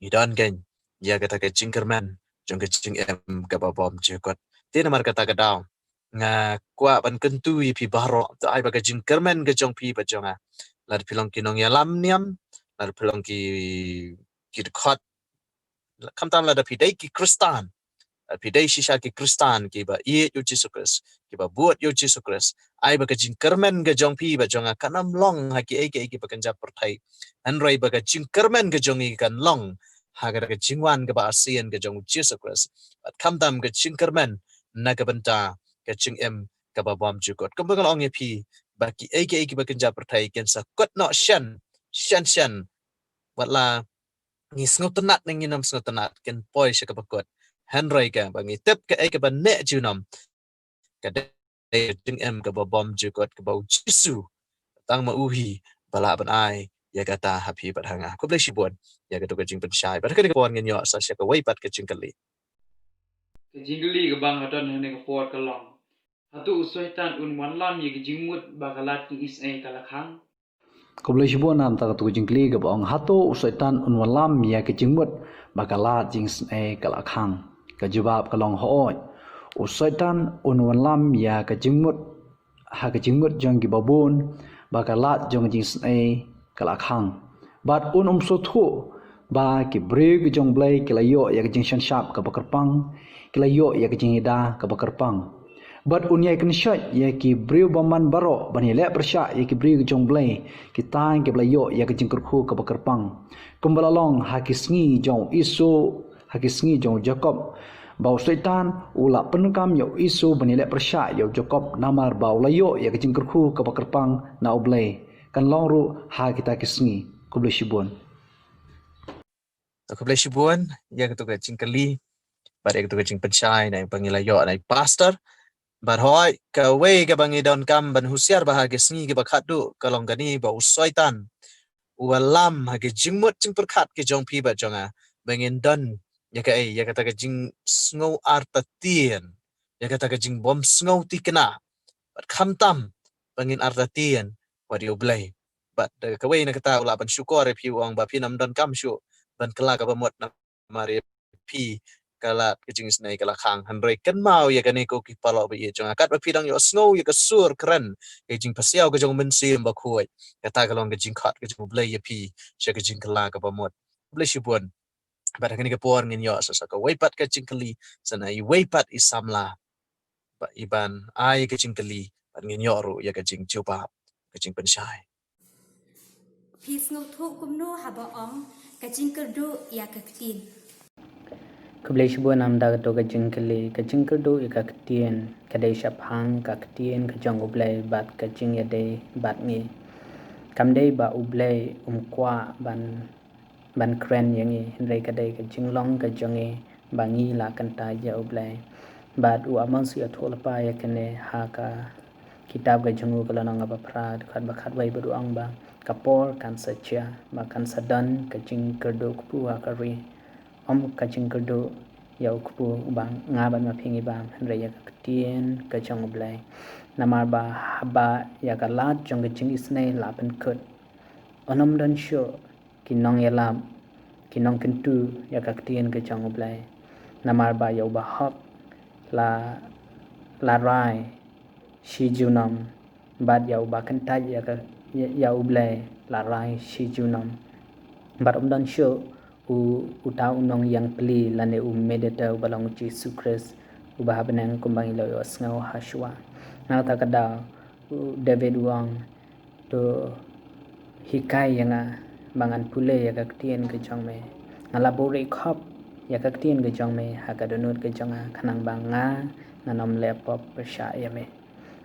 ngi don kein ïa kata ka jingkyrmen jong ka jingim kaba bymjukut. Te namar kata ka daw nga kwah ban kyntu ïa phi baroh, to ai ba ka jingkyrmen ka jong phi bad jong nga, lada phi long ki nongïalam niam, lada phi long ki, ki dkhot, khamtam lada phi dei ki Khristan, Phi dei shisha ki Khristan kiba ïeit ïa u Jisu Khrist, kiba bud ïa u Jisu Khrist. Ai ba ka jingkyrmen ka jong phi bad jong nga kan ym long ha kiei kiei kiba kynja pyrthei. Hynrei ba ka jingkyrmen ka jong ngi kan long ha ka jingwan kaba arsien ka jong u Jisu Khrist. Bad khamtam ka jingkyrmen na ka bynta ka jingim kaba bymjukut. Kumba nga la ong ïa phi, ba kiei kiei kiba kynja pyrthei kin sa kut noh shen shen shen. Wat la ngi sngewtynnat ne ngim sngewtynnat, kin poi sha kaba kut. Hynrei kaba ngi tip kaei kaba neh junom, ka dei ka jingim kaba bymjukut kaba u Jisu tang ma u hi ba lah ban ai ïa kata ha phi bad ha nga. Khublei shibun ïa kato ka jingpynshai. Bad ha kane ka por ngin ïoh sa sha kawei pat ka jingkylli. Ka jingkylli kaba nga don ha kane ka por ka long: Hato u Soitan un wanlam ïa ka jingmut ba ka lad jingisynei ka la khang? Khublei shibun namar kata ka jingkylli kaba ong, hato u Soitan un wanlam ïa ka jingmut ba ka lad jingisynei ka la khang? Ka jubab ka long hooid. U Soitan un wanlam ïa ka jingmut ha ka jingmut jong ki babun ba ka lad jong jingisynei ka la khang. Bad un ym sngewthuh ba ki briew ki jong Blei ki la ïoh ïa ka jingsngewsynshar kaba kyrpang, ki la ïoh ïa ka jingïada kaba kyrpang. Bad un ïai kynshoit ïa ki briew bymman baroh ban ïaleh pyrshah ïa ki briew ki jong Blei, kita kiba la ïoh ïa ka jingkyrkhu kaba kyrpang. Kumba la long ha ki sngi jong u Esau, ha ki sngi jong u Jakob, ba u Soitan u la pyndonkam ïa u Esau ban ïaleh pyrshah ïa u Jakob namar ba u la ïoh ïa ka jingkyrkhu kaba kyrpang na u Blei. Kan long ruh ha kita ki sngi. Khublei shibun. Khublei shibun ïa kato ka jingkylli bad ïa kato ka jingpynshai na ba ngi la ïoh na i pastor. Bad hooid, kawei kaba ngi donkam ban husiar bha ha ki sngi kiba khatduh ka long kane, ba u Soitan u wanlam ha ki jingmut jingpyrkhat ki jong phi bad jong nga ba ngin don ïa kaei, ïa kata ka jingsngew artatien, ïa kata ka jingbymsngew thikna. Bad khamtam ba ngin artatien wat ïa u Blei. Bad da kawei na kata u lah ban shukor ïa phi, u ong ba phin ym donkam shuh ban kylla kaba mut namar ïa phi ka lad ka jingisynei ka la khang. Hynrei kynmaw ïa kane ko ki paralok ba ïeit jong nga, katba phi dang ïohsngew ïa ka sur kren, ka jingpasiaw ka jong u Mynsiem Bakhuid, kata ka long ka jingkhot ka jong u Blei ïa phi sha ka jingkylla kaba mut. Khublei shibun. Bad ha kane ka por ngin ïoh sa sa kawei pat ka jingkylli, sa na iwei pat i samla ba i ban ai ka jingkylli bad ngin ïoh ruh ïa ka jingjubab, ka jingpynshai. Phi sngewthuh kumno haba ong ka jingkyrduh ïa ka ktien? Khublei shibun namar kato ka jingkylli. Ka jingkyrduh ïa ka ktien ka dei shaphang ka ktien ka jong u Blei bad ka jingïadei bad ngi. Kam dei ba u Blei um kwah ban ban kren ïa ngi, hynrei ka dei ka jinglong ka jong ngi ba ngi la kyntait ïa u Blei. Bad u Amos u ïathuh lypa ïa kane ha ka kitab ka jong u, ka lynnong kaba phra, dkhot ba khatwei, bad u ong ba ka por kan sa jia ba kan sa don ka jingkyrduh kpu ha ka ri. Ym ka jingkyrduh ïa u kpu uba nga bad ma phi ngi bam, hynrei ïa ka ktien ka jong u Blei. Namar ba haba ïa ka lad jong ka jingisynei la pynkut, un ym don shuh ki nongïalap, ki nongkyntu ïa ka ktien ka jong u Blei. Namar ba ïa uba hok la, la rai shi junom, bad ïa uba kyntait ïa ka, ïa, ïa u Blei la rai shi junom. Bad um don shuh u, uta u nongïeng pli lane u mediator uba long u Jisu Khrist uba ha bneng kumba ngi la ïohsngew ha shuwa. Na kata ka daw u David u ong, to hikai ïa nga ba ngan pule ïa ka ktien ka jong me. Nga la buhrieh khop ïa ka ktien ka jong me ha ka dohnud ka jong nga, khnang ba nga ngan ym leh pop pyrshah ïa me.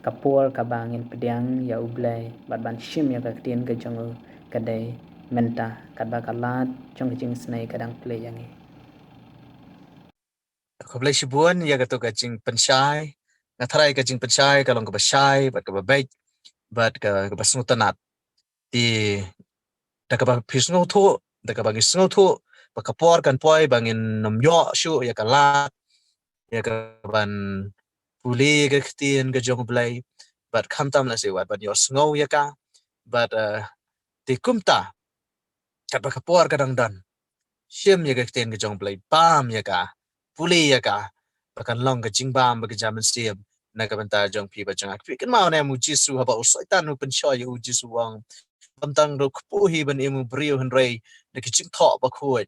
Ka por kaba ngin pdiang ïa u Blei bad ban shim ïa ka ktien ka jong u ka dei mynta, katba ka lad jong ka jingisynei ka dang plie ïa ngi. Khublei shibun ïa kato ka jingpynshai. Nga tharai ka jingpynshai ka long kaba shai bad kaba beit bad ka, kaba sngewtynnat. Te da kaba phi sngewthuh, da kaba ngi sngewthuh ba ka por kan poi ba ngin ym ïoh shuh ïa ka lad, ïa ka ban pule ïa ka ktien ka jong u Blei, bad khamtam lehse wat ban ïohsngew ïa ka. Bad, eh, te kumta, katba ka por ka dang don, shim ïa ka ktien ka jong u Blei, bam ïa ka, pule ïa ka, ba kan long ka jingbam ba ka jam mynsiem na ka bynta jong phi bad jong nga. Phi kynmaw ne em u Jisu, haba u Soitan u pynshoi ïa u Jisu, u ong, ym tang da u kpu hi ban im u briew, hynrei da ki jingthoh bakhuid.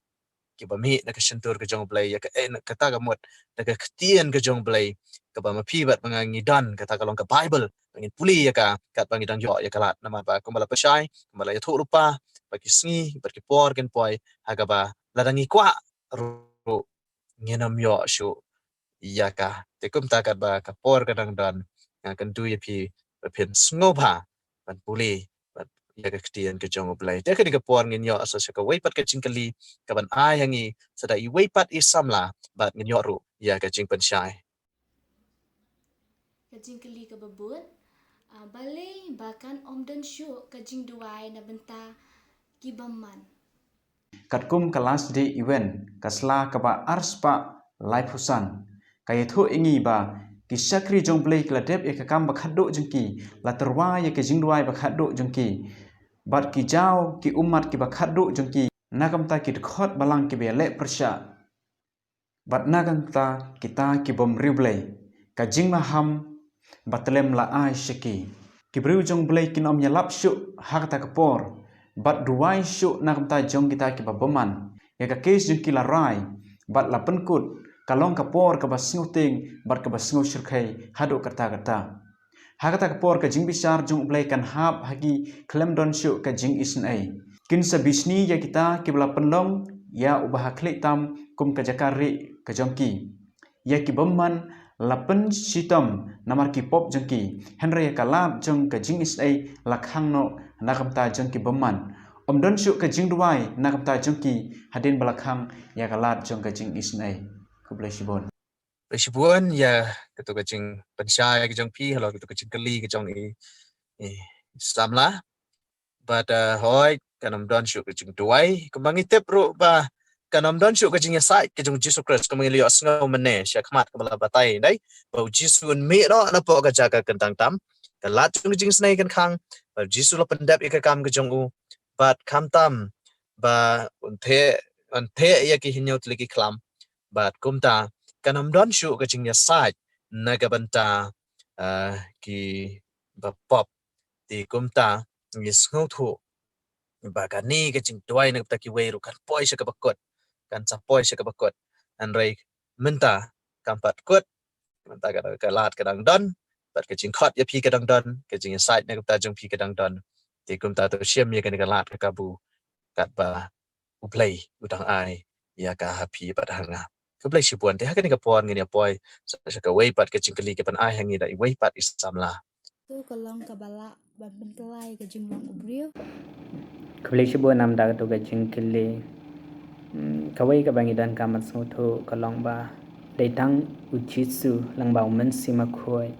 kiba mih na ka shyntur ka jong U Blei, ïa ka, eh, na kata ka mut, na ka ktien ka jong U Blei, kaba ma phi bad ma nga ngi don, kata ka long ka Baibl, ba ngin pule ïa ka, katba ngi dang ïoh ïa ka lad, namar ba kumba la pynshai, kumba la ïathuh lypa, ba ki sngi, bad ki por kin poi, ha kaba, lada ngi kwah, ruh, ngin ym ïoh shuh, ïa ka. Te kumta katba ka por ka dang don, nga kyntu ïa phi, ba phin sngewbha, ban pule, bad ïa ka ktien ka jong U Blei. Te kane ka por ngin ïoh sa sha kawei pat ka jingkylli, kaban ai ha ngi, sa da iwei pat i samla, bad ngin ïoh ruh, ïa ka jingpynshai. Ka jingkylli kaba bud, ah, balei ba kan ym don shuh ka jingduwai na bynta ki bymman. Katkum ka Last Day Event, ka sla kaba arspah laiphew san. Ka ïathuh ïa ngi ba, ki shakri jong U Blei ki la dep ïa ka kam ba khatduh jong ki, la tyrwa ïa ka jingduwai ba khatduh jong ki. Bad ki jaw, ki ummat kiba khatduh jong ki, na ka bynta ki dkhot balang kiba ïaleh pyrshah. Bad na ka bynta kita ki bym riewblei, ka jingmaham, ba tlem la ai sha ki. Ki briew jong U Blei kin ym ïalap shuh ha kata ka por, bad duwai shuh na ka bynta jong kita kiba bymman. Ïa ka case jong ki la rai, bad la pynkut, ka long ka por kaba sngewtieng, bad kaba sngewshyrkhei, haduh katta katta. Ha kata ka por ka jingbishar jong U Blei kan hap ha ki khlem don shuh ka jingisynei. Kin sa bishni ïa kita kiba la pynlong, ïa uba ha khlieh tam kum ka jaka rieh ka jong ki. Ïa ki bymman la pynshitom namar ki pop jong ki. Hynrei ïa ka lad jong ka jingisynei la khang noh na ka bynta jong ki bymman. Ym don shuh ka jingduwai na ka bynta jong ki hadien ba la khang ïa ka lad jong ka jingisynei. Khublei shibun. Khublei shibun ïa kato ka jingpynshai ka jong phi, halor kato ka jingkylli ka jong i, i samla. Bad, uh, hooid, kan ym don shuh ka jingduwai. Kumba ngi tip ruh ba, kan ym don shuh ka jingïasaid ka jong U Jisu Khrist, kumba ngi la ïohsngew mynne, shakhmat kumba la batai, dei. Ba U Jisu un mih noh napoh ka jaka kyntang tam. Ka lad jong ka jingisynei kan khang, ba U Jisu la pyndep ïa ka kam ka jong u. Bad khamtam, ba un theh, un theh ïa ki hynñiew tylli ki khlam. Bad kumta, kan ym don shuh ka jingïasaid, na ka bynta, uh, kiba pop. Te kumta, ngi sngewthuh. Ba kane ka jingduwai na ka bynta kiwei ruh kan poi sha kaba kut. Kan sa poi sha kaba kut. Hynrei mynta kam pat kut. Mynta ka, ka lad ka dang don. Bad ka jingkhot ïa phi ka dang don. Ka jingïasaid na ka bynta jong phi ka dang don. Te kumta to shim ïa kane ka lad ka kabu. Katba U Blei u dang ai ïa ka ha phi bad ha nga. Khublei shibun, te ha kane ka por ngin ïa poi sa, sa kawei pat ka jingkylli kaban ai ha ngi da iwei pat i samla. To ka long kaba lah ban pynkylla ïa ka jinglong u briew. Khublei shibun namar da kato ka jingkylli. Hmm, kawei kaba ngi donkam ban sngewthuh ka long ba dei tang U Jisu lyngba U Mynsiem Bakhuid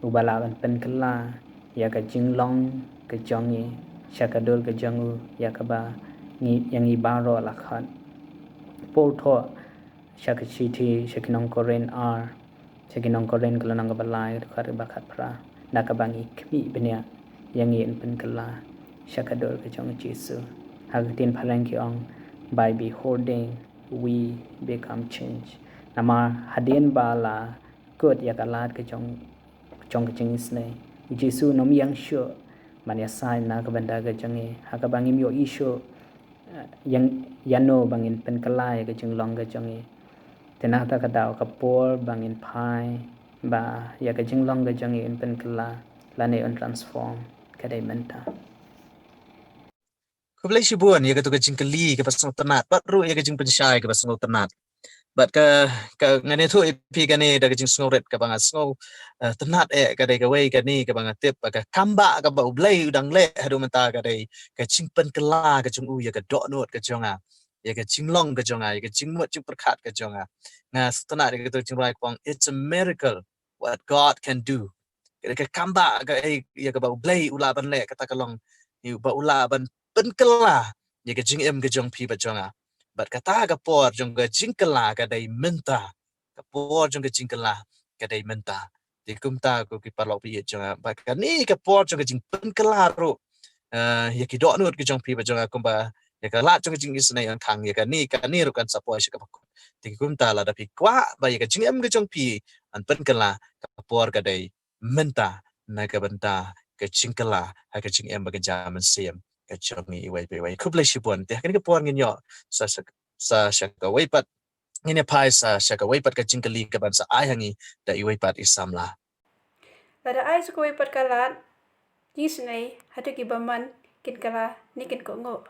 uba lah ban pynkylla ïa ka jinglong ka jong ngi sha ka dur ka jong u, ïa kaba ngi, ïa ngi baroh la khot. Paul thoh sha ka shithi sha ki nong Korinth ar, sha ki nong Korinth ka lynnong kaba lai, ka dkhot kaba khatphra, da kaba ngi khmih bniah ïa ngi yn pynkylla sha ka dur ka jong U Jisu. Ha ka ktien phareng ki ong, by beholding we become changed. Namar hadien ba la kut ïa ka lad ka jong, jong ka jingisynei, U Jisu un ym ïeng shuh ban ïasaid na ka bynta ka jong ngi, ha kaba ngim ïohi shuh, eh, ïeng, ïano ba ngin pynkylla ïa ka jinglong ka jong ngi. Te na kata ka daw ka por ba ngin phai ba ïa ka jinglong ka jong ngi yn pynkylla lane yn transform, ka dei mynta. Khublei shibun ïa kato ka jingkylli kaba sngewtynnat, bad ruh ïa ka jingpynshai kaba sngewtynnat. Bad ka, ka ngan ïathuh ïa phi kane da ka jingsngewrit kaba nga sngew, eh, tynnat eh, ka dei kawei kane kaba nga tip ba ka kam ba kaba U Blei u dang leh haduh mynta ka dei ka jingpynkylla ka jong u ïa ka dohnud ka jong nga, ïa ka jinglong ka jong nga, ïa ka jingmut jingpyrkhat ka jong nga. Nga sngewtynnat ïa kato jingrwai kaba ong, it's a miracle what God can do. Ka, ka kam ba, ka, eh, ïa kaba U Blei u lah ban leh, kata ka long, ïa ba u lah ban pynkylla ïa ka jingim ka jong phi bad jong nga. Bad kata ka por jong ka jingkylla ka dei mynta. Ka por jong ka jingkylla ka dei mynta. Te kumta ko ki paralok ba ïeit jong nga, bad kane ka por jong ka jingpynkylla ruh, eh, ïa ki dohnud ka jong phi bad jong nga, kumba ïa ka lad jong ka jingisynei yn khang, ïa kane, kane ruh kan sa poi sha kaba kut. Te kumta lada phi kwah ba ïa ka jingim ka jong phi yn pynkylla, ka por ka dei mynta na ka bynta ka jingkylla ha ka jingim ba ka jam mynsiem ka jong ngi iwei pa iwei. Khublei shibun, te ha kane ka por ngin ïoh sa, sa sa sha kawei pat, ngin ïa phai sa sha kawei pat ka jingkylli kaban sa ai ha ngi da iwei pat i samla. Lada ai sa kawei pat ka lad jingisynei hato ki bymman kin kylla ne kin kohnguh?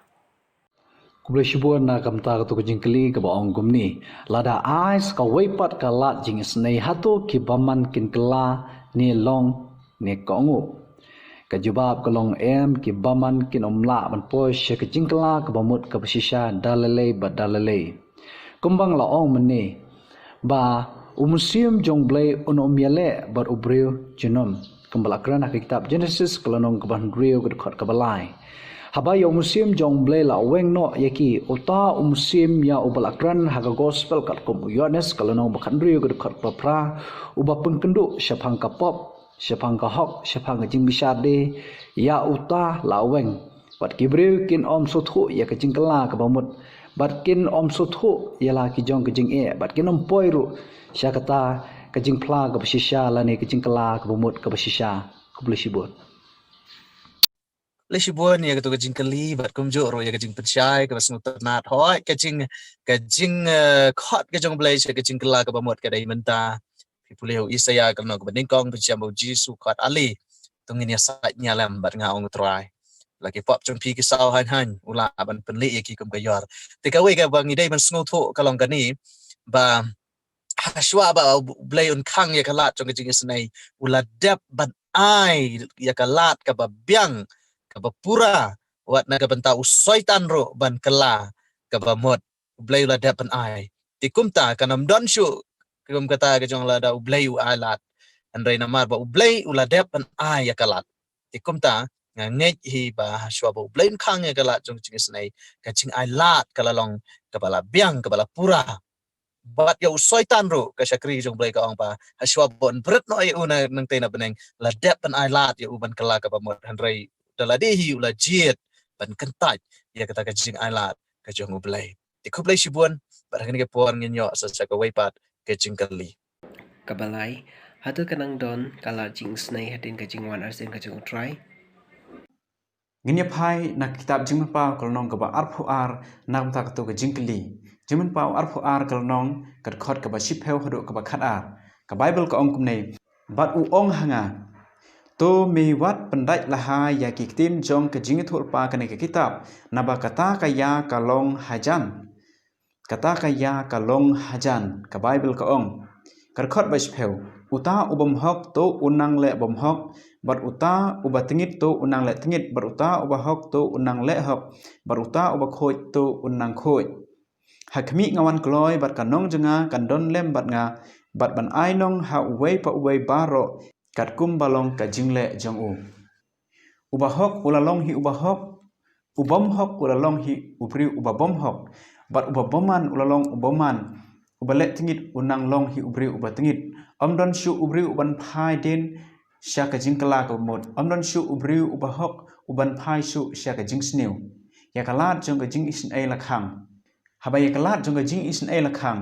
Khublei shibun na ka bynta kato ka jingkylli kaba ong kumne. Lada ai sa kawei pat ka lad jingisynei hato ki bymman kin kylla ne long ne kohnguh? Ka jubab ka long em, ki bymman kin ym lah ban poi sha ka jingkylla kaba mut kaba shisha da lei lei bad da lei lei. Kumba nga la ong mynne ba u mynsiem jong U Blei un ym ïaleh bad u briew junom. Kumba la kren ha ka kitab Genesis ka lynnong kaba hynriew ka dkhot kaba lai. Haba ïa u mynsiem jong U Blei la weng noh ïa ki, uta u mynsiem ïa uba la kren ha ka gospel katkum u Ïoannis ka lynnong ba khathynriew ka dkhot kaba phra, uba pynkynduh shaphang ka pop, shaphang ka hok, shaphang ka jingbishar de, ïa uta la weng. Bad ki briew kin ym sngewthuh ïa ka jingkylla kaba mut, bad kin ym sngewthuh ïa la ki jong ka jingeh, bad kin ym poi ruh sha kata ka jingphla kaba shisha lane ka jingkylla kaba mut kaba shisha. Khublei shibun. Khublei shibun ïa kato ka jingkylli bad kumjuh ruh ïa ka jingpynshai kaba sngewtynnat. Hooid, ka jing, ka jing, eh, khot ka jong U Blei sha ka jingkylla kaba mut ka dei mynta. Phi pule u Isaïah ka lynnong kaba nyngkong, phi shem ba u Jisu u khot, ale, to ngin ïasaid nia lem bad nga, ong U Trai. La ki pop jong phi ki saw haiñ haiñ, u lah ban pynlih ïa ki kum ka ïor. Te kawei kaba ngi dei ban sngewthuh ka long kane, ba hashwa ba U Blei un khang ïa ka lad jong ka jingisynei, u la dep ban ai ïa ka lad kaba biang, kaba pura, wat na ka bynta u Soitan ruh ban kylla kaba mut. U Blei u la dep ban ai. Te kumta kan ym don shuh kum kata ka jong lada U Blei u ai lad. Hynrei namar ba U Blei u la dep ban ai ïa ka lad. Te kumta nga ngeit hi ba hashwa ba U Blei un khang ïa ka lad jong ka jingisynei, ka jingai lad ka la long kaba la biang, kaba la pura. Bad ïa u Soitan ruh, ka shakri jong U Blei, ka ong ba hashwa ba un bret noh ïa u na nangtei na bneng, la dep ban ai lad ïa u ban kylla kaba mut, hynrei da lade hi u la jied ban kyntait ïa kata ka jingai lad ka jong U Blei. Te khublei shibun, bad ha kane ka por ngin ïoh sa sha kawei pat ka jingkylli. Kaba lai, hato ka nang don ka lad jingisynei hadien ka jingwan arsien ka jong U Trai? Ngin ïa phai na ka kitab Jingmynpaw ka lynnong kaba arphew ar na ka bynta kato ka jingkylli. Jingmynpaw arphew ar ka lynnong, ka dkhot kaba shiphew haduh kaba khatar. Ka Baibl ka ong kumne: Bad u ong ha nga, to me wat pyndait lahai ïa ki ktien jong ka jingïathuhlypa kane ka kitab, naba kata ka ïa ka long hajan. Kata ka ïa ka long hajan, ka Baibl ka ong. Ka dkhot ba shiphew: Uta u bym hok to un nang leh bym hok, bad uta uba tngit to un nang leh tngit, bad uta uba hok to un nang leh hok, bad uta uba khuid to un nang khuid. Ha khmih nga wan kloi, bad ka nong jong nga kan don lem bad nga, bad ban ai nong ha uwei pa uwei baroh katkum ba long ka jingleh jong u. Uba hok u la long hi uba hok, u bym hok u la long hi u briew uba bym hok, bad uba bymman u la long u bymman, uba leh tngit un nang long hi u briew uba tngit. Ym don shuh u briew uban phai dien sha ka jingkylla kaba mut, ym don shuh u briew uba hok uban phai shuh sha ka jingsniew. Ïa ka lad jong ka jingisynei la khang. Haba ïa ka lad jong ka jingisynei la khang,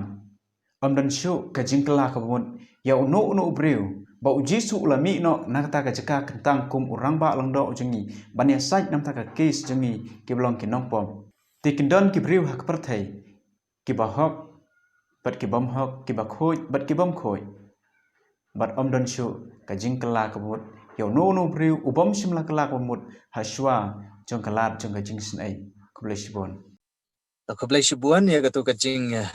ym don shuh ka jingkylla kaba mut. Ïa uno uno u briew, ba u Jisu u la mih noh na kata ka jaka kyntang kum u rangbah lyngdoh jong ngi, ban ïasaid na bynta ka case jong ngi kiba long ki nongpop. Te kin don ki briew ha ka pyrthei, kiba hok bad ki bym hok, kiba khuid bad ki bym khuid. Bad ym don shuh ka jingkylla kaba mut ïa uno uno u briew u bym shym la kylla kaba mut hashwa jong ka lad jong ka jingisynei. Khublei shibun. To khublei shibun ïa kato ka jing, eh,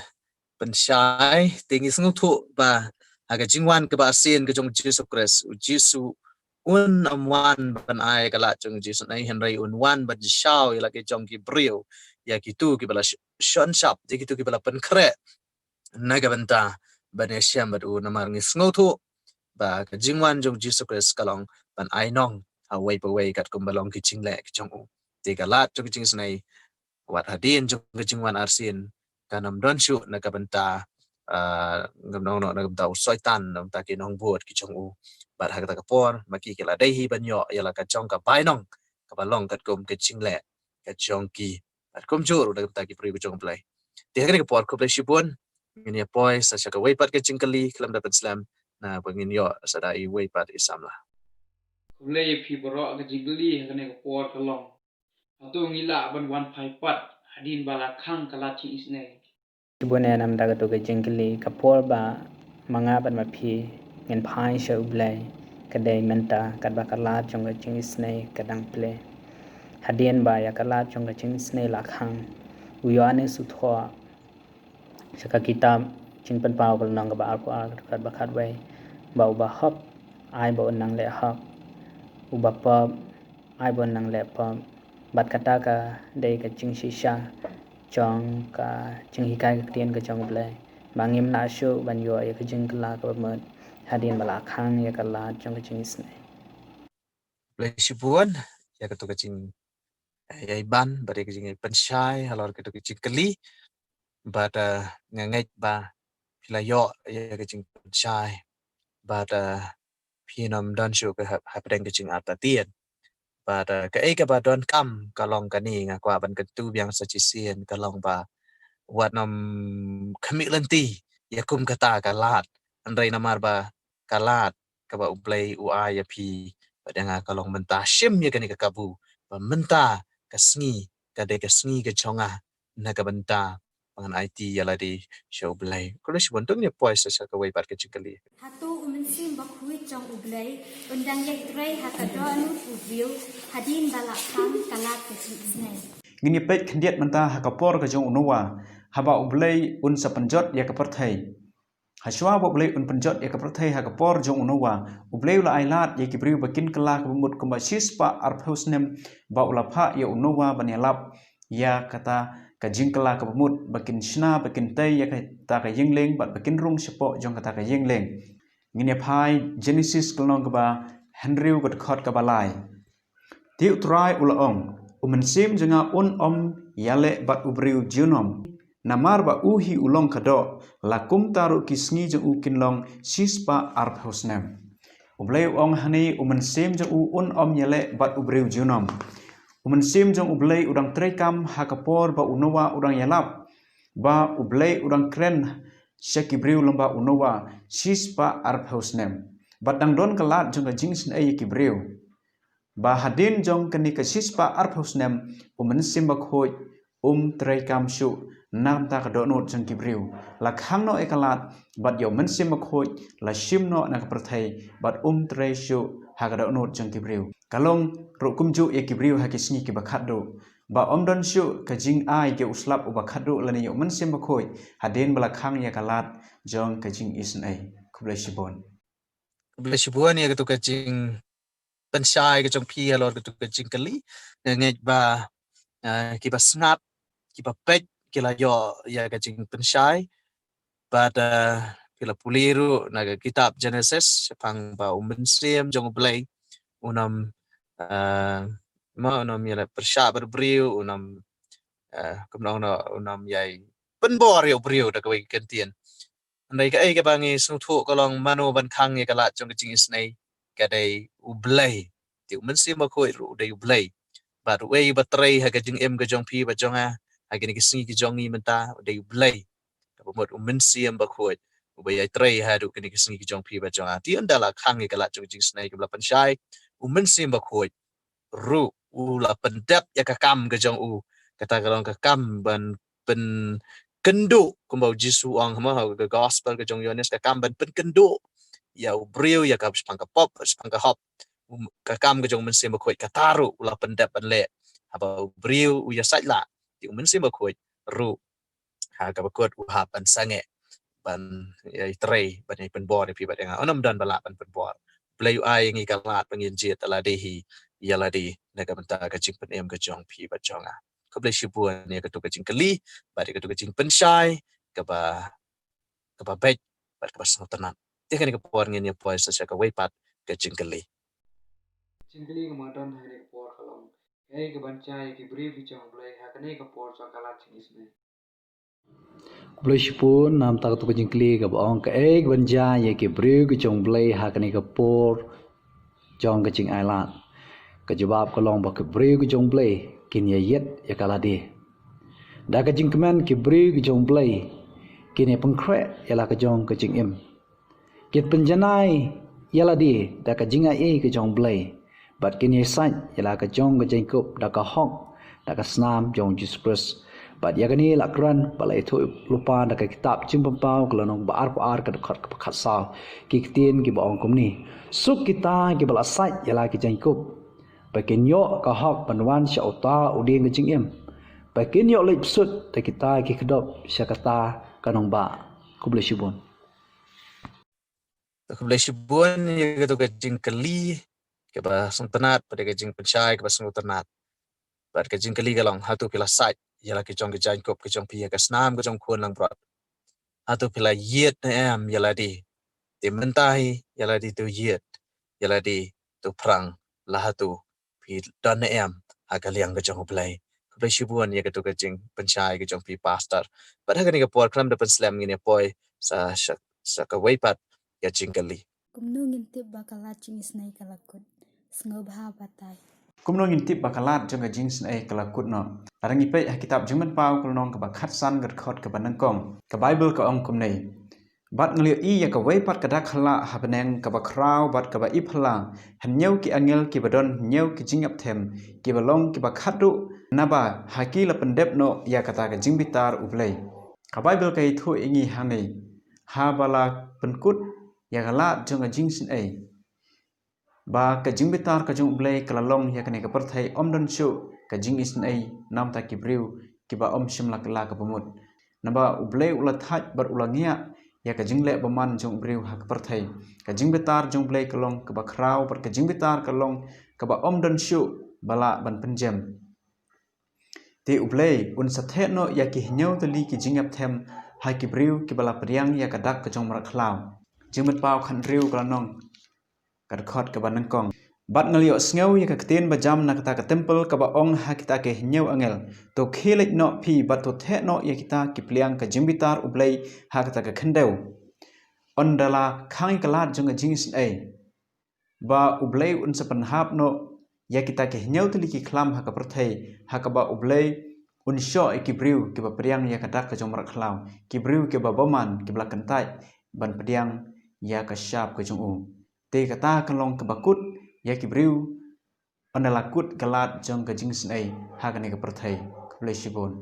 pynshai, te ngi sngewthuh ba ha ka jingwan kaba arsien ka jong u Jisu Khrist, u Jisu un ym wan ban ai ka lad jong u Jisu, hynrei un wan ban shaw ïa la ki jong ki briew, ïa kito kiba la sh-, shon shap, ïa kito kiba la pynkhreh na ka bynta ban ïashem bad u. Namar ngi sngewthuh ba ka jingwan jong u Jisu Khrist ka long ban ai nong ha uwei pa uwei katkum ba long ki jingleh ki jong u. Te ka lad jong ka jingisynei, wat hadien jong ka jingwan arsien, kan ym don shuh na ka bynta, ah, ngam nong noh na ka bynta u Soitan, na ka bynta ki nongbud ki jong u. Bad ha kata ka por ma ki ki la dei hi ban ïoh ïa la ka jong ka bainong kaba long katkum ka jingleh ka jong ki, bad kumjuh ruh na ka bynta ki briew ki jong U Blei. Te ha kane ka por khublei shibun, ngin ïa poi sa sha kawei pat ka jingkylli khlem da pynslem, naba ngin ïoh sa da iwei pat i samla. Khublei ïa phi baroh. Ka jingkylli ha kane ka por ka long: Hato ngi lah ban wan phai pat hadien ba la khang ka lad jingisynei? Shibun ïa namar kata ka jingkylli, ka por ba ma nga bad ma phi ngin phai sha U Blei ka dei mynta, katba ka lad jong ka jingisynei ka dang plie. Hadien ba ïa ka lad jong ka jingisynei la khang, u Ïoannis u thoh sha ka kitab Jingpynpaw ka lynnong kaba arphew ar, ka dkhot ba khatwei, ba uba hok ai ba un nang leh hok, uba pop ai ba un nang leh pop. Bad kata ka dei ka jingshisha jong ka jinghikai ka ktien ka jong U Blei, ba ngim lah shuh ban ïoh ïa ka jingkylla kaba mut hadien ba la khang ïa ka lad jong ka jingisynei. Khublei shibun ïa kata ka jing, eh, ïa i ban bad ïa ka jingpynshai halor kata ka jingkylli. Bad, eh, nga ngeit ba phi la ïoh ïa ka jingpynshai. Bad, eh, phin ym don shuh ka hap-, hapdeng ka jingartatien. Bad, eh, kaei kaba donkam ka long kane, nga kwah ban kyntu biang sa shisien, ka long ba wat nym khmih lynti ïa kum kata ka lad. Hynrei namar ba ka lad kaba U Blei u ai ïa phi bad ïa nga ka long mynta, shim ïa kane ka kabu ba mynta ka sngi ka dei ka sngi ka jong nga na ka bynta ba ngan aiti ïa lade sha U Blei. Khublei shibun. To ngin ïa poi sa sha kawei pat ka jingkylli. Hato U Mynsiem Bakhuid jong U Blei un dang ïatrei ha ka dohnud u briew hadien ba la khang ka lad ka jingisynei? Ngin ïa peit khyndiat mynta ha ka por ka jong u Noah, haba U Blei un sa pynjot ïa ka pyrthei. Hashwa ba U Blei un pynjot ïa ka pyrthei ha ka por jong u Noah, U Blei u la ai lad ïa ki briew ba kin kylla kaba mut kumba shispah arphew snem, ba u la phah ïa u Noah ban ïalap ïa kata ka jingkylla kaba mut, ba kin shna, ba kin tei ïa kata ka ïing lieng bad ba kin rung shapoh jong kata ka ïing lieng. Ngin ïa phai Genesis ka lynnong kaba hynriew, ka dkhot kaba lai. Te U Trai u la ong, U Mynsiem jong nga un ym ïaleh bad u briew junom, namar ba u hi u long ka doh, la kumta ruh ki sngi jong u kin long shispah arphew snem. U Blei u ong hangne U Mynsiem jong u un ym ïaleh bad u briew junom. U Mynsiem jong U Blei u dang treikam ha ka por ba u Noah u dang ïalap, ba U Blei u dang kren sha ki briew lyngba u Noah shispah arphew snem. Bad dang don ka lad jong ka jingisynei ïa ki briew. Ba hadien jong kane ka shispah arphew snem, U Mynsiem Bakhuid um treikam shuh na ka bynta ka dohnud jong ki briew. La khang noh ïa ka lad, bad ïa U Mynsiem Bakhuid la shim noh na ka pyrthei, bad um trei shuh ha ka dohnud jong ki briew. Ka long ruh kumjuh ïa ki briew ha ki sngi kiba khatduh, ba ym don shuh ka jingai ïa u slap uba khatduh lane ïa U Mynsiem Bakhuid hadien ba la khang ïa ka lad jong ka jingisynei. Khublei shibun. Khublei shibun ïa kata ka jing pynshai ka jong phi halor kata ka jingkylli. Nga ngeit ba, eh, kiba sngap, kiba peit ki la ïoh ïa ka jingpynshai. Bad, eh, phi la pule ruh na ka kitab Genesis shaphang ba U Mynsiem jong U Blei un ym, eh, ma un ym ïaleh pyrshah bad u briew, un ym, eh, kumno un ym ïai pynbor ïa u briew da kawei ka kyntien. Hynrei kaei kaba ngi sngewthuh ka long mano ban khang ïa ka lad jong ka jingisynei? Ka dei U Blei. Te U Mynsiem Bakhuid ruh u dei U Blei. Bad uei uba trei ha ka jingim ka jong phi bad jong nga ha kine ki sngi ki jong ngi mynta? U dei U Blei. Kaba mut U Mynsiem Bakhuid uba ïai trei haduh kine ki sngi ki jong phi bad jong nga. Te ynda la khang ïa ka lad jong ka jingisynei kaba la pynshai, U Mynsiem Bakhuid ruh u la pyndep ïa ka kam ka jong u. Kata ka long ka kam ban pynkynduh, kumba U Jisu u ong ha ka gospel ka jong Ïoannis, ka kam ban pynkynduh ïa u briew ïa ka shaphang ka pop, shaphang ka hok. Um, ka kam ka jong U Mynsiem Bakhuid kata ruh u la pyndep ban leh. Haba u briew u ïasaid lah, te U Mynsiem Bakhuid ruh ha kaba kut u hap ban sangeh ban ïai trei, ban ïai pynbor ïa phi bad ïa nga. Un ym don ba lah ban pynbor. U Blei u ai ïa ngi ka lad ba ngin jied ïa lade hi ïa lade na ka bynta ka jingpynim ka jong phi bad jong nga. Khublei shibun ïa kata ka jingkylli bad ïa kata ka jingpynshai kaba, kaba beit bad kaba sngewtynnat. Te kane ka por ngin ïa poi sa sha kawei pat ka jingkylli. Jingkylli kaba don ha kane ka por ka long, kaei kaban jia ïa ki briew ki jong U Blei ha kane ka por jong ka lad jingisynei? Khublei shibun namar kata ka jingkylli kaba ong, kaei kaban jia ïa ki briew ki jong U Blei ha kane ka por jong ka jingai lad. Ka jubab ka long ba ki briew ki jong U Blei kin ïa ïit ïa ka lade. Da ka jingkmen ki briew ki jong U Blei kin ïa pynkhreh ïa la ka jong ka jingim. Kin pynjanai ïa lade da ka jingai ei ka jong U Blei. Bad kin ïasaid ïa la ka jong ka jingkup da ka hok, da ka snam jong U Jisu Khrist. Bad ïa kane la kren bad la ïathuh lypa da ka kitab Jingpynpaw ka lynnong ba arphew ar ka dkhot kaba khatsaw, ki ktien kiba ong kumne: Suk kita kiba la sait ïa la ki jaiñkup, ba kin ïoh ka hok ban wan sha uta u dieng ka jingim, ba kin ïoh leit bsut da kita ki khyrdop sha kata ka nongbah. Khublei shibun. Khublei shibun ïa kato ka jingkylli kaba sngewtynnat, bad ka jingpynshai kaba sngewtynnat. Bad ka jingkylli ka long, hato phi la sait ïa la ki jong ki jaiñkup ki jong phi ha ka snam ka jong u khun langbrot? Hato phi la ïit ne em ïa lade? Te mynta hi ïa lade to ïit, ïa lade to phrang, la hato phi don ne em ha ka liang ka jong U Blei. Khublei shibun ïa kato ka jingpynshai ka jong phi, Pastor. Bad ha kane ka por khlem da pynslem, ngin ïa poi sa, sa, sa kawei pat ka jingkylli. Kumno ngin tip ba ka lad jingisynei ka la kut? Sngewbha batai. Kumno ngin tip ba ka lad jong ka jingisynei ka la kut noh? Lada ngi peit ha kitab Jingpynpaw ka lynnong kaba khatsan ka dkhot kaba nyngkong, ka Baibl ka ong kumne: Bad nga la ïohi ïa kawei pat ka dak khalah ha bneng kaba khraw bad kaba iphylla, hynñiew ki angel kiba don hynñiew ki jingïapthem, kiba long kiba khadduh, naba ha ki la pyndep noh ïa kata ka jingbitar U Blei. Ka Baibl ka ïathuh ïa ngi hangne, haba la pynkut ïa ka lad jong ka jingisynei, ba ka jingbitar ka jong U Blei ka la long ïa kane ka pyrthei, ym don shuh ka jingisynei namar ki briew kiba ym shym la kylla kaba mut. Naba U Blei u la thait bad u la ngiah ïa ka jingleh bymman jong u briew ha ka pyrthei. Ka jingbitar jong U Blei ka long kaba khraw bad ka jingbitar ka long kaba ym don shuh ba lah ban pynjem. Te U Blei un sa theh noh ïa ki hynñiew tylli ki jingïapthem ha ki briew kiba la pdiang ïa ka dak ka jong u mrad khlaw. Jingpynpaw khathynriew ka lynnong, ka dkhot kaba nyngkong. Bad nga la ïohsngew ïa ka ktien ba jam na kata ka templ kaba ong ha kita ki hynñiew angel: To khie leit noh phi bad to theh noh ïa kita ki pliang ka jingbitar U Blei ha kata ka khyndew. Ynda la khang ïa ka lad jong ka jingisynei, ba U Blei un sa pynhap noh ïa kita ki hynñiew tylli ki khlam ha ka pyrthei, ha kaba U Blei un shoh ïa ki briew kiba pdiang ïa ka dak ka jong u mrad khlaw, ki briew kiba bymman, kiba la kyntait ban pdiang ïa ka shap ka jong u. Te kata ka long kaba kut ïa ki briew ynda la kut ka lad jong ka jingisynei ha kane ka pyrthei. Khublei shibun.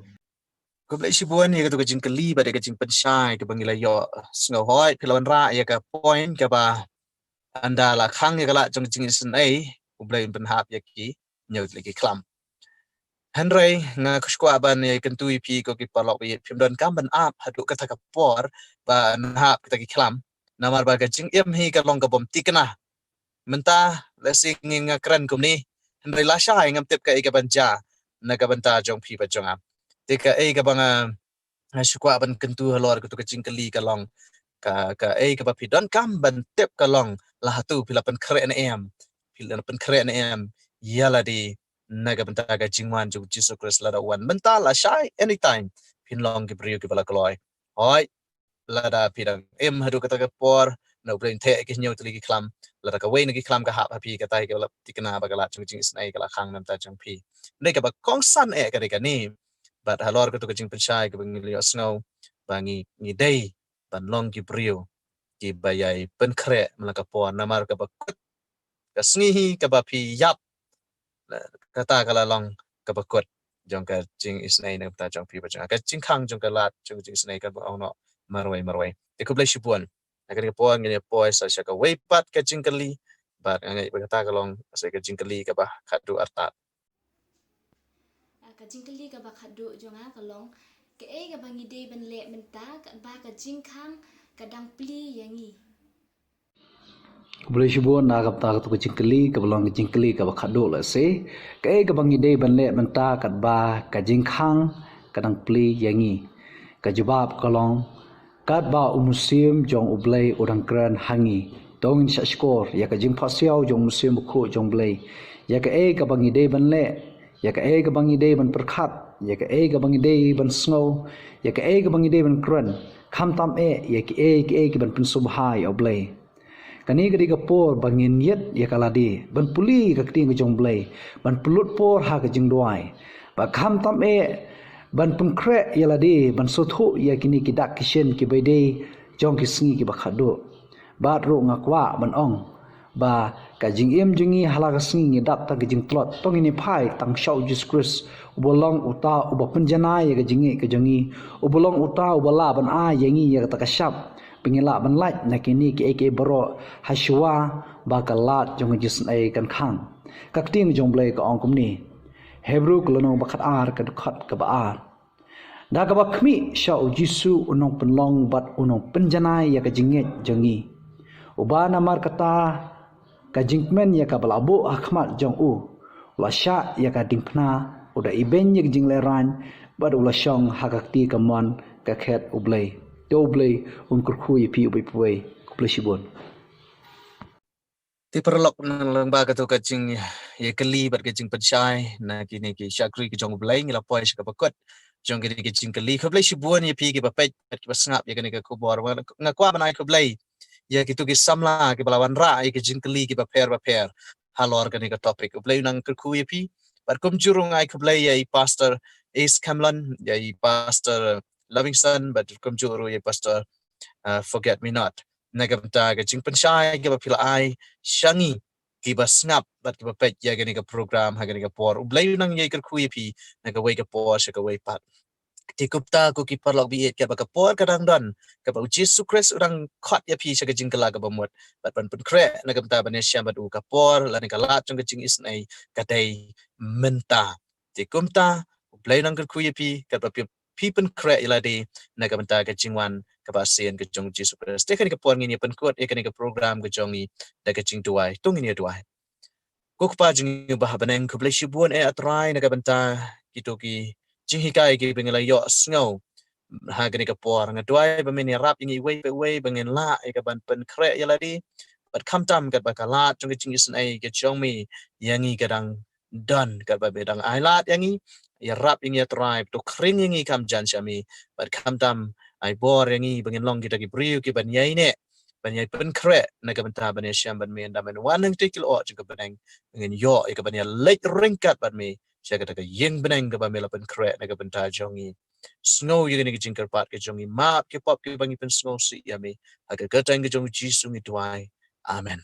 Khublei shibun ïa kato ka jingkylli bad ïa ka jingpynshai kaba ngi la ïohsngew. Hooid, phi la wanrah ïa ka point kaba ynda la khang ïa ka lad jong ka jingisynei, U Blei un pynhap ïa ki hynñiew tylli ki khlam. Hynrei nga kwah ban ïa kyntu ïa phi ko ki paralok, ïa phim donkam ban ap haduh kata ka por ban hap kita ki khlam. Namar ba ka jingim hi ka long ka bym thikna. Mynta lehse ngi nga kren kumne, hynrei lashai ngam tip kaei kaban jia na ka bynta jong phi bad jong nga. Te kaei kaba nga, nga shu kwah ban kyntu halor kato ka jingkylli ka long, ka, kaei kaba phi donkam ban tip ka long, la hato phi la pynkhreh ne em, phi la pynkhreh ne em ïa lade na ka bynta ka jingwan jong U Jisu Khrist lada u wan mynta, lashai, anytime, phin long ki briew kiba la kloi. Hooid, lada phi dang im haduh kata ka por, na U Blei un theh ki hynñiew tylli ki khlam, lada kawei na ki khlam ka hap ha phi, kata hi ka la thikna ba ka lad jong ka jingisynei ka la khang na ka bynta jong phi. Hynrei kaba kongsan eh ka dei kane, bad halor kato ka jingpynshai kaba ngi la ïohsngew, ba ngi, ngi dei ban long ki briew kiba ïai pynkhreh man la ka por, namar kaba kut ka sngi hi kaba phi ïap, kata ka la long kaba kut jong ka jingisynei na ka bynta jong phi bad jong nga. Ka jingkhang jong ka lad jong ka jingisynei kaba ong noh marwei marwei. Te khublei shibun. Ha kane ka por ngin ïa poi sa sha kawei pat ka jingkylli, bad nga ngeit ba kata ka long sa ka jingkylli kaba khatduh artat. Ah, ka jingkylli kaba khatduh jong nga ka long, kaei kaba ngi dei ban leh mynta katba ka jingkhang ka dang plie ïa ngi? Khublei shibun na ka bynta kato ka jingkylli kaba long ka jingkylli kaba khatduh lehse. Kaei kaba ngi dei ban leh mynta katba ka jingkhang ka dang plie ïa ngi? Ka jubab ka long, katba u mynsiem jong U Blei u dang kren ha ngi, to ngin shahshkor ïa ka jingphohsiaw jong u Mynsiem Bakhuid jong U Blei, ïa kaei kaba ngi dei ban leh, ïa kaei kaba ngi dei ban pyrkhat, ïa kaei kaba ngi dei ban sngew, ïa kaei kaba ngi dei ban kren, khamtam eh ïa kiei kiei kiban pynsngewbha ïa U Blei. Kane ka dei ka por ba ngin ïit ïa ka lade, ban pule ïa ka ktien ka jong U Blei, ban pynlut por ha ka jingduwai. Bad khamtam eh ban pynkhreh ïa lade, ban sngewthuh ïa kine ki dak ki shin kiba dei jong ki sngi kiba khatduh. Bad ruh nga kwah ban ong ba ka jingim jong ngi ha la ka sngi ngi dap tang ka jingtlot, to ngin ïa phai tang sha u Jisu Khrist, uba long uta uba pynjanai ïa ka jingngeit ka jong ngi, uba long uta uba lah ban ai ïa ngi ïa kata ka shap ba ngin lah ban lait na kine kiei kiei baroh, ha shuwa ba ka lad jong ka jingisynei kan khang. Ka ktien jong U Blei ka ong kumne, Hebru ka lynnong ba khatar, ka dkhot kaba ar. Da kaba khmih sha u Jisu u nongpynlong bad u nongpynjanai ïa ka jingngeit jong ngi, uba namar kata ka jingkmen ïa kaba la buh ha khmat jong u, u la shah ïa ka diengphna, u da ibeiñ ïa ka jinglehrain, bad u la shong ha ka kti kamon ka khet U Blei. To U Blei un kyrkhu ïa phi uwei pa uwei. Khublei shibun. Te paralok, nang lang ba kato ka jingïakylli bad ka jingpynshai na kine ki shakri ki jong U Blei, ngi la poi sha kaba kut jong kine ki jingkylli. Khublei shibun ïa phi kiba peit bad kiba sngap ïa kane ka khubor. Nga kwah ban ai khublei ïa kito ki samla kiba la wanrah ïa ki jingkylli kiba pher ba pher halor kane ka topic. U Blei u nang kyrkhu ïa phi. Bad kumjuh ruh nga ai khublei ïa i Pastor Ace Cameron, ïa i Pastor Livingston, bad kumjuh ruh ïa i Pastor, uh, Forget Me Not, na ka bynta ka jingpynshai kaba phi la ai sha ngi kiba sngap bad kiba peit ïa kane ka program ha kane ka por. U Blei u nang ïai kyrkhu ïa phi na kawei ka por sha kawei pat. Te kumta ko ki paralok ba ïeit, katba ka por ka dang don, kaba u Jisu Khrist u dang khot ïa phi sha ka jingkylla kaba mut, bad ban pynkhreh na ka bynta ban ïashem bad u, ka por lane ka lad jong ka jingisynei ka dei mynta. Te kumta U Blei u nang kyrkhu ïa phi katba phi, phi pynkhreh ïa lade na ka bynta ka jingwan kaba shisien ka jong u Jisu Khrist. Te kane ka por ngin ïa pynkut ïa kane ka program ka jong ngi da ka jingduwai. To ngin ïa duwai. Ko Kpa jong ngi uba ha bneng, khublei shibun eh A Trai na ka bynta kito ki jinghikai kiba ngi la ïohsngew ha kane ka por. Nga duwai ba men ïarap ïa ngi uwei pa uwei ba ngin lah ïa ka ban pynkhreh ïa lade, bad khamtam katba ka lad jong ka jingisynei ka jong me ïa ngi ka dang don, katba me dang ai lad ïa ngi. Ïarap ïa ngi A Trai, to khring ïa ngi kam jan sha me, bad khamtam ai bor ïa ngi ba ngin long kita ki briew kiban ïai neh, ban ïai pynkhreh na ka bynta ban ïashem bad me, ynda men wan hangtei ki lyoh jong ka bneng, ba ngin ïoh ïa ka ban ïaleit ryngkat bad me sha kata ka ïing bneng kaba me la pynkhreh na ka bynta jong ngi. Sngew ïa kane ka jingkyrpad ka jong ngi, map ki pop kiba ngi pynsngewsih ïa me. Ha ka kyrteng ka jong u Jisu ngi duwai. Amen.